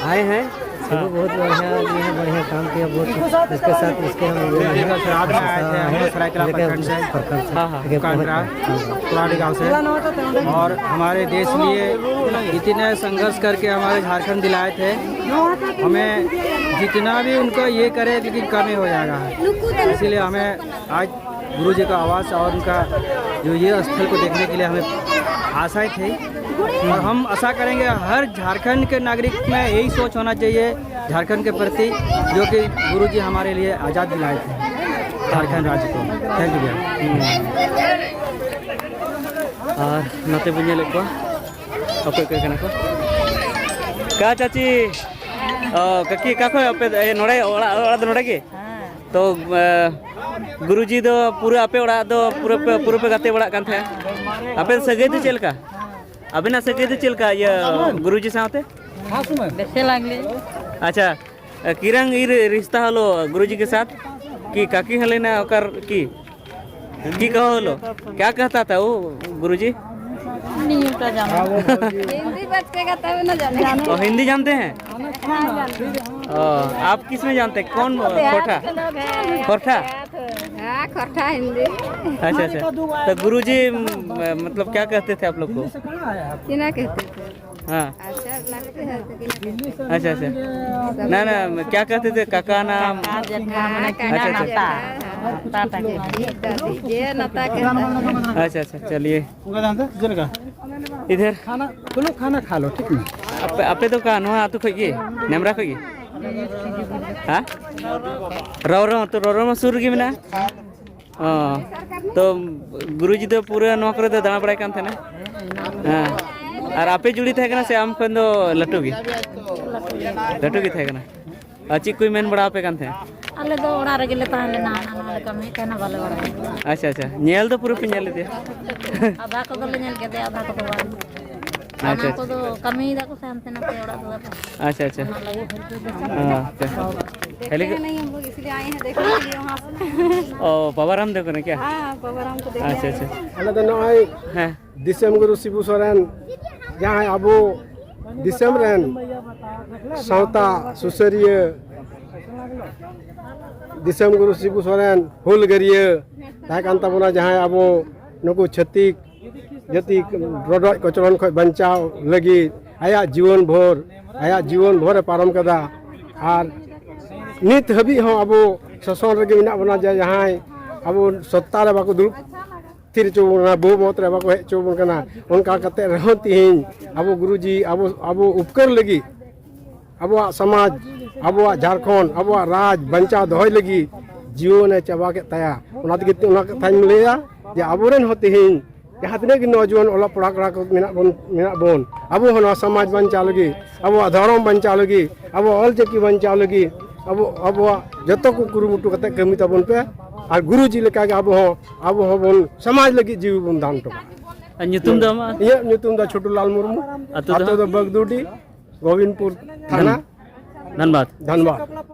आए हैं, हाँ। वो बहुत बढ़िया, ये है, बढ़िया काम किया, बहुत इसके साथ, इसके हम लोग हैं। देखिए, सर, आज मैं आए थे, हम लोग सरायकेला प्रखंड से, प्रखंड से। हाँ, हाँ। लेकिन कांडरा, पहुंच गए। पुरानी गांव से। और हमारे देश लिए इतने संघर्ष करके हमारे झारखंड दिलाए थे, हमें जितना भी उनका ये करे, लेकिन कम ही हो जाएगा। इसीलिए हमें आज गुरु जी का आवास और उनका जो ये स्थल को देखने के लिए हमें आशाएं थी। और हम आशा करेंगे, हर झारखंड के नागरिक में यही सोच होना चाहिए झारखंड के प्रति, जो कि गुरु जी हमारे लिए आज़ाद दिलाए थे झारखंड राज्य को। थैंक यू भैया। ᱟᱨ ᱱᱚᱛᱮ ᱵᱚᱱ ᱧᱮᱞᱮᱫ ᱠᱚᱣᱟ, ᱚᱠᱚᱭ ᱚᱠᱚᱭ ᱠᱟᱱᱟ ᱠᱚ᱾ ᱠᱟ ᱪᱟᱪᱤ, ᱚ, ᱠᱟᱠᱤ, ᱚᱠᱟ ᱠᱷᱚᱱ ᱟᱯᱮ? ᱮ, ᱱᱚᱰᱮ ᱚᱲᱟᱜ, ᱚᱲᱟᱜ ᱫᱚ ᱱᱚᱰᱮ ᱜᱮ? ᱛᱚ, ᱮ, ᱜᱩᱨᱩᱡᱤ ᱫᱚ ᱯᱩᱨᱟᱹ ᱟᱯᱮ ᱚᱲᱟᱜ ᱫᱚ ᱯᱩᱨᱟᱹ ᱯᱮ, ᱯᱩᱨᱟᱹ ᱯᱮ ᱜᱟᱛᱮ ᱵᱟᱲᱟᱜ ᱠᱟᱱ ᱛᱟᱦᱮᱸᱫ? ᱟᱯᱮ ᱥᱟᱹᱜᱟᱹᱭ ᱫᱚ ᱪᱮᱫ ᱞᱮᱠᱟ? ᱟᱵᱮᱱᱟᱜ ᱥᱟᱹᱜᱟᱹᱭ ᱫᱚ ᱪᱮᱫ ᱞᱮᱠᱟ ᱤᱭᱟᱹ ᱜᱩᱨᱩᱡᱤ ᱥᱟᱶᱛᱮ? ᱵᱮᱥᱮ ᱞᱟᱜᱽᱞᱮ᱾ ᱟᱪᱪᱷᱟ, ᱠᱤᱨᱟᱝ ᱤᱨ ᱨᱤᱥᱛᱟ ᱦᱚᱞᱳ ᱜᱩᱨᱩᱡᱤ ᱠᱮ ᱥᱟᱛᱷ ᱠᱤ ᱠᱟᱠᱤ ᱦᱟᱞᱮᱱᱟ ᱚᱠᱟᱨ ᱠᱤ? ᱠᱤ ᱠᱟᱦᱟ ᱦᱚᱞᱳ? ᱠᱭᱟ ᱠᱟᱦᱛᱟ ᱛᱷᱟ ᱣᱳ ᱜᱩᱨᱩᱡᱤ? नहीं होता जाना। हिंदी बच्चे का तब ना जाने। ओ, हिंदी जानते हैं? ओ, आप किस में जानते हैं? कौन खोटा? खोटा? हाँ, खोटा हिंदी। अच्छा, अच्छा। तो गुरुजी, म-, मतलब क्या कहते थे आप लोग को? किना कहते थे। हाँ। अच्छा, लगते हैं तो किना कहते हैं। अच्छा, अच्छा। ना, ना, क्या कहते थे? काका नाम? हाँ, जेठा, हाँ, अच्छा, अच्छा। जेठा, हाँ। ये नता कहता है। अच्छा, अच्छा, चलिए। इधर। खाना, चलो खाना खा लो, ठीक है? ᱟᱯᱮ, ᱟᱯᱮ ᱫᱚ ᱚᱠᱟ ᱱᱚᱣᱟ ᱟᱹᱛᱩ ᱠᱷᱚᱡ ᱜᱮ? ᱱᱮᱢᱨᱟ ᱠᱷᱚᱡ ᱜᱮ? ᱦᱮᱸ? ᱨᱚᱨᱚ ᱟᱹᱛᱩ, ᱨᱚᱨᱚ ᱢᱟ ᱥᱩᱨ ᱨᱮᱜᱮ ᱢᱮᱱᱟᱜᱼᱟ᱾ ᱚ, ᱛᱚ ᱜᱩᱨᱩᱡᱤ ᱫᱚ ᱯᱩᱨᱟᱹ ᱱᱚᱣᱟ ᱠᱚᱨᱮ ᱫᱚ ᱫᱟᱬᱟ ᱵᱟᱲᱟᱭ ᱠᱟᱱ ᱛᱟᱦᱮᱱᱟ? ᱦᱮᱸ᱾ ᱟᱨ ᱟᱯᱮ ᱡᱩᱲᱤ ᱛᱟᱦᱮᱸ ᱠᱟᱱᱟ ᱥᱮ ᱟᱢ ᱠᱷᱚᱱ ᱫᱚ ᱞᱟᱹᱴᱩ ᱜᱮ? ᱞᱟᱹᱴᱩ ᱜᱮ ᱛᱟᱦᱮᱸ ᱠᱟᱱᱟ᱾ ᱟᱨ ᱪᱮᱫ ᱠᱚᱭ ᱢᱮᱱ ᱵᱟᱲᱟ ᱟᱯᱮ ᱠᱟᱱ ᱛᱟᱦᱮᱸᱫ? ᱟᱞᱮ ᱫᱚ ᱚᱲᱟᱜ ᱨᱮᱜᱮ ᱞᱮ ᱛᱟᱦᱮᱸ ᱞᱮᱱᱟ, ᱦᱟᱱᱟ ᱱᱟᱣᱟ ᱞᱮ ᱠᱟᱹᱢᱤᱭᱮᱫ ᱛᱟᱦᱮᱱᱟ, ᱵᱟᱞᱮ ᱵᱟᱲᱟᱭᱟ᱾ ᱟᱪᱪᱷᱟ, ᱟᱪᱪᱷᱟ, ᱧᱮᱞ ᱫᱚ ᱯᱩᱨᱟᱹ ᱯᱮ ᱧᱮᱞ ᱞᱮᱫᱮᱭᱟ? ᱟᱫᱷᱟ ᱠᱚᱫᱚ ᱞᱮ ᱧᱮᱞ ᱠᱮᱫᱮᱭᱟ, ᱟᱫᱷᱟ ᱠᱚᱫᱚ ᱵᱟᱝ᱾ ᱟᱪᱪᱷᱟ, ᱥᱟᱱᱟᱢ ᱟᱪᱪᱷᱟ᱾ ᱠᱚᱫᱚ ᱠᱟᱹᱢᱤᱭ ᱫᱟᱠᱚ ᱥᱮ ᱦᱟᱱᱛᱮ ᱱᱟᱛᱮ ᱚᱲᱟᱜ ᱫᱩᱣᱟᱹᱨ ᱨᱮ᱾ ᱟᱪᱪᱷᱟ, ᱟᱪᱪᱷᱟ᱾ ᱚᱱᱟ ᱞᱟᱹᱜᱤᱫ ᱦᱮᱸ, ᱟᱪᱪᱷᱟ᱾ ᱫᱮᱠᱷᱮ ᱦᱮᱞᱤ- ᱦᱮᱸ, ᱱᱟᱦᱤ, ᱦᱟᱢ ᱞᱳᱜ ᱤᱥᱞᱤᱭᱮ ᱟᱭᱮ ᱦᱮᱸ, ᱫᱮᱠᱷᱱᱮ ᱠᱮ ᱞᱤᱭᱮ ᱣᱟᱦᱟᱸ ᱥᱮ᱾ ᱚ, ᱵᱟᱵᱟ ᱨᱟᱢᱫᱮᱵ ᱠᱟᱱᱟ ᱠᱭᱟ? ᱦᱮᱸ, ᱵᱟᱵᱟ ᱨᱟᱢ ᱠᱚ ᱫᱮᱠᱷᱱᱮ ᱟᱪᱪᱷᱟ, ᱟᱭᱮ ᱟᱪᱪᱷᱟ᱾ ᱦᱮᱸ᱾ ᱟᱞᱮ ᱫᱚ ᱱᱚᱜᱼᱚᱭ ᱦᱮᱸ᱾ ᱫᱤᱥᱚᱢ ᱜᱩᱨᱩ ᱥᱤᱵᱩ ᱥᱚᱨᱮᱱ ᱡᱟᱦᱟᱸᱭ ᱟᱵᱚ ᱫᱤᱥᱚᱢ ᱨᱮᱱ ᱥᱟᱶᱛᱟ ᱥᱩᱥᱟᱹᱨᱤᱭᱟᱹ, ᱫᱤᱥᱚᱢ ᱜᱩᱨᱩ ᱥᱤᱵᱩ ᱥᱚᱨᱮᱱ ᱦᱩᱞᱜᱟᱹᱨᱤᱭᱟᱹ ᱛᱟᱦᱮᱸ ᱠᱟᱱ ᱛᱟᱵᱚᱱᱟ, ᱡᱟᱦᱟᱸᱭ ᱟᱵᱚ ᱱᱩᱠᱩ ᱪᱷᱟᱹᱛᱤᱠ ᱡᱟᱹᱛᱤ ᱨᱚᱰᱚᱡ ᱠᱚᱪᱞᱚᱱ ᱠᱷᱚᱱ ᱵᱟᱧᱪᱟᱣ ᱞᱟᱹᱜᱤᱫ ᱟᱭᱟᱜ ᱡᱤᱭᱚᱱ ᱵᱷᱳᱨ, ᱟᱭᱟᱜ ᱡᱤᱭᱚᱱ ᱵᱷᱳᱨᱮ ᱯᱟᱨᱚᱢ ᱠᱟᱫᱟ᱾ ᱟᱨ ᱱᱤᱛ ᱦᱟᱹᱵᱤᱡ ᱦᱚᱸ ᱟᱵᱚ ᱥᱟᱥᱚᱱ ᱨᱮᱜᱮ ᱢᱮᱱᱟᱜ ᱵᱚᱱᱟ, ᱡᱮ ᱡᱟᱦᱟᱸᱭ ᱟᱵᱚ ᱥᱚᱛᱛᱟ ᱨᱮ ᱵᱟᱠᱚ ᱫᱩᱲᱩᱵ ᱛᱷᱤᱨ ᱦᱚᱪᱚ ᱵᱚᱱ ᱠᱟᱱᱟ, ᱵᱚᱦᱩᱢᱚᱛ ᱨᱮ ᱵᱟᱠᱚ ᱦᱮᱡ ᱦᱚᱪᱚ ᱵᱚᱱ ᱠᱟᱱᱟ᱾ ᱚᱱᱠᱟ ᱠᱟᱛᱮ ᱨᱮᱦᱚᱸ ᱛᱤᱦᱤᱧ ᱟᱵᱚ ᱜᱩᱨᱩᱡᱤ, ᱟᱵᱚ, ᱟᱵᱚ ᱩᱯᱠᱟᱹᱨ ᱞᱟᱹᱜᱤᱫ, ᱟᱵᱚᱣᱟᱜ ᱥᱚᱢᱟᱡᱽ, ᱟᱵᱚᱣᱟᱜ ᱡᱷᱟᱲᱠᱷᱚᱸᱰ, ᱟᱵᱚᱣᱟᱜ ᱨᱟᱡᱽ ᱵᱟᱧᱪᱟᱣ ᱫᱚᱦᱚᱭ ᱞᱟᱹᱜᱤᱫ ᱡᱤᱭᱚᱱᱮ ᱪᱟᱵᱟ ᱠᱮᱫ ᱛᱟᱭᱟ᱾ ᱚᱱᱟ ᱛᱮᱜᱮ ᱚᱱᱟ ᱠᱟᱛᱷᱟᱧ ᱞᱟᱹᱭᱟ ᱡᱮ ᱟᱵᱚᱨᱮᱱ ᱦᱚᱸ ᱛᱮᱦᱮᱧ ᱡᱟᱦᱟᱸ ᱛᱤᱱᱟᱹᱜ ᱜᱮ ᱱᱚᱣᱡᱩᱣᱟᱱ ᱚᱞᱚᱜ ᱯᱟᱲᱦᱟᱜ ᱠᱚᱲᱟ ᱠᱚ ᱢᱮᱱᱟᱜ ᱵᱚᱱ, ᱢᱮᱱᱟᱜ ᱵᱚᱱ, ᱟᱵᱚ ᱦᱚᱸ ᱱᱚᱣᱟ ᱥᱚᱢᱟᱡᱽ ᱵᱟᱧᱪᱟᱣ ᱞᱟᱹᱜᱤᱫ, ᱟᱵᱚᱣᱟᱜ ᱫᱷᱚᱨᱚᱢ ᱵᱟᱧᱪᱟᱣ ᱞᱟᱹᱜᱤᱫ, ᱟᱵᱚᱣᱟᱜ ᱚᱞᱪᱤᱠᱤ ᱵᱟᱧᱪᱟᱣ ᱞᱟᱹᱜᱤᱫ, ᱟᱵᱚ, ᱟᱵᱚᱣᱟᱜ ᱡᱚᱛᱚ ᱠᱚ ᱠᱩᱨᱩᱢᱩᱴᱩ ᱠᱟᱛᱮ ᱠᱟᱹᱢᱤ ᱛᱟᱵᱚᱱ ᱯᱮ᱾ ᱟᱨ ᱜᱩᱨᱩᱡᱤ ᱞᱮᱠᱟᱜᱮ ᱟᱵᱚ ᱦᱚᱸ, ᱟᱵᱚ ᱦᱚᱸᱵᱚᱱ ᱥᱚᱢᱟᱡᱽ ᱞᱟᱹᱜᱤᱫ ᱡᱤᱣᱤ ᱵᱚᱱ ᱫᱟᱱ ᱦᱚᱴᱚ ᱠᱟᱜᱼᱟ᱾ ᱟᱨ ᱧᱩᱛᱩᱢ ᱫᱚ ᱟᱢᱟᱜ? ᱤᱧᱟᱹᱜ ᱧᱩᱛᱩᱢ ᱫᱚ ᱪᱷᱳᱴᱩ ᱞᱟᱞ ᱢᱩᱨᱢᱩ᱾ ᱟᱹᱛᱩ ᱫᱚ? ᱟᱹᱛᱩ ᱫᱚ ᱵᱟᱜᱽᱫᱩᱰᱤ, ᱜᱳᱵᱤᱱᱫᱯᱩᱨ ᱛᱷᱟᱱᱟ, ᱫᱷᱟᱱ-, ᱫᱷᱟᱱᱵᱟᱫᱽ᱾ ᱫᱷᱟᱱᱵᱟᱫᱽ᱾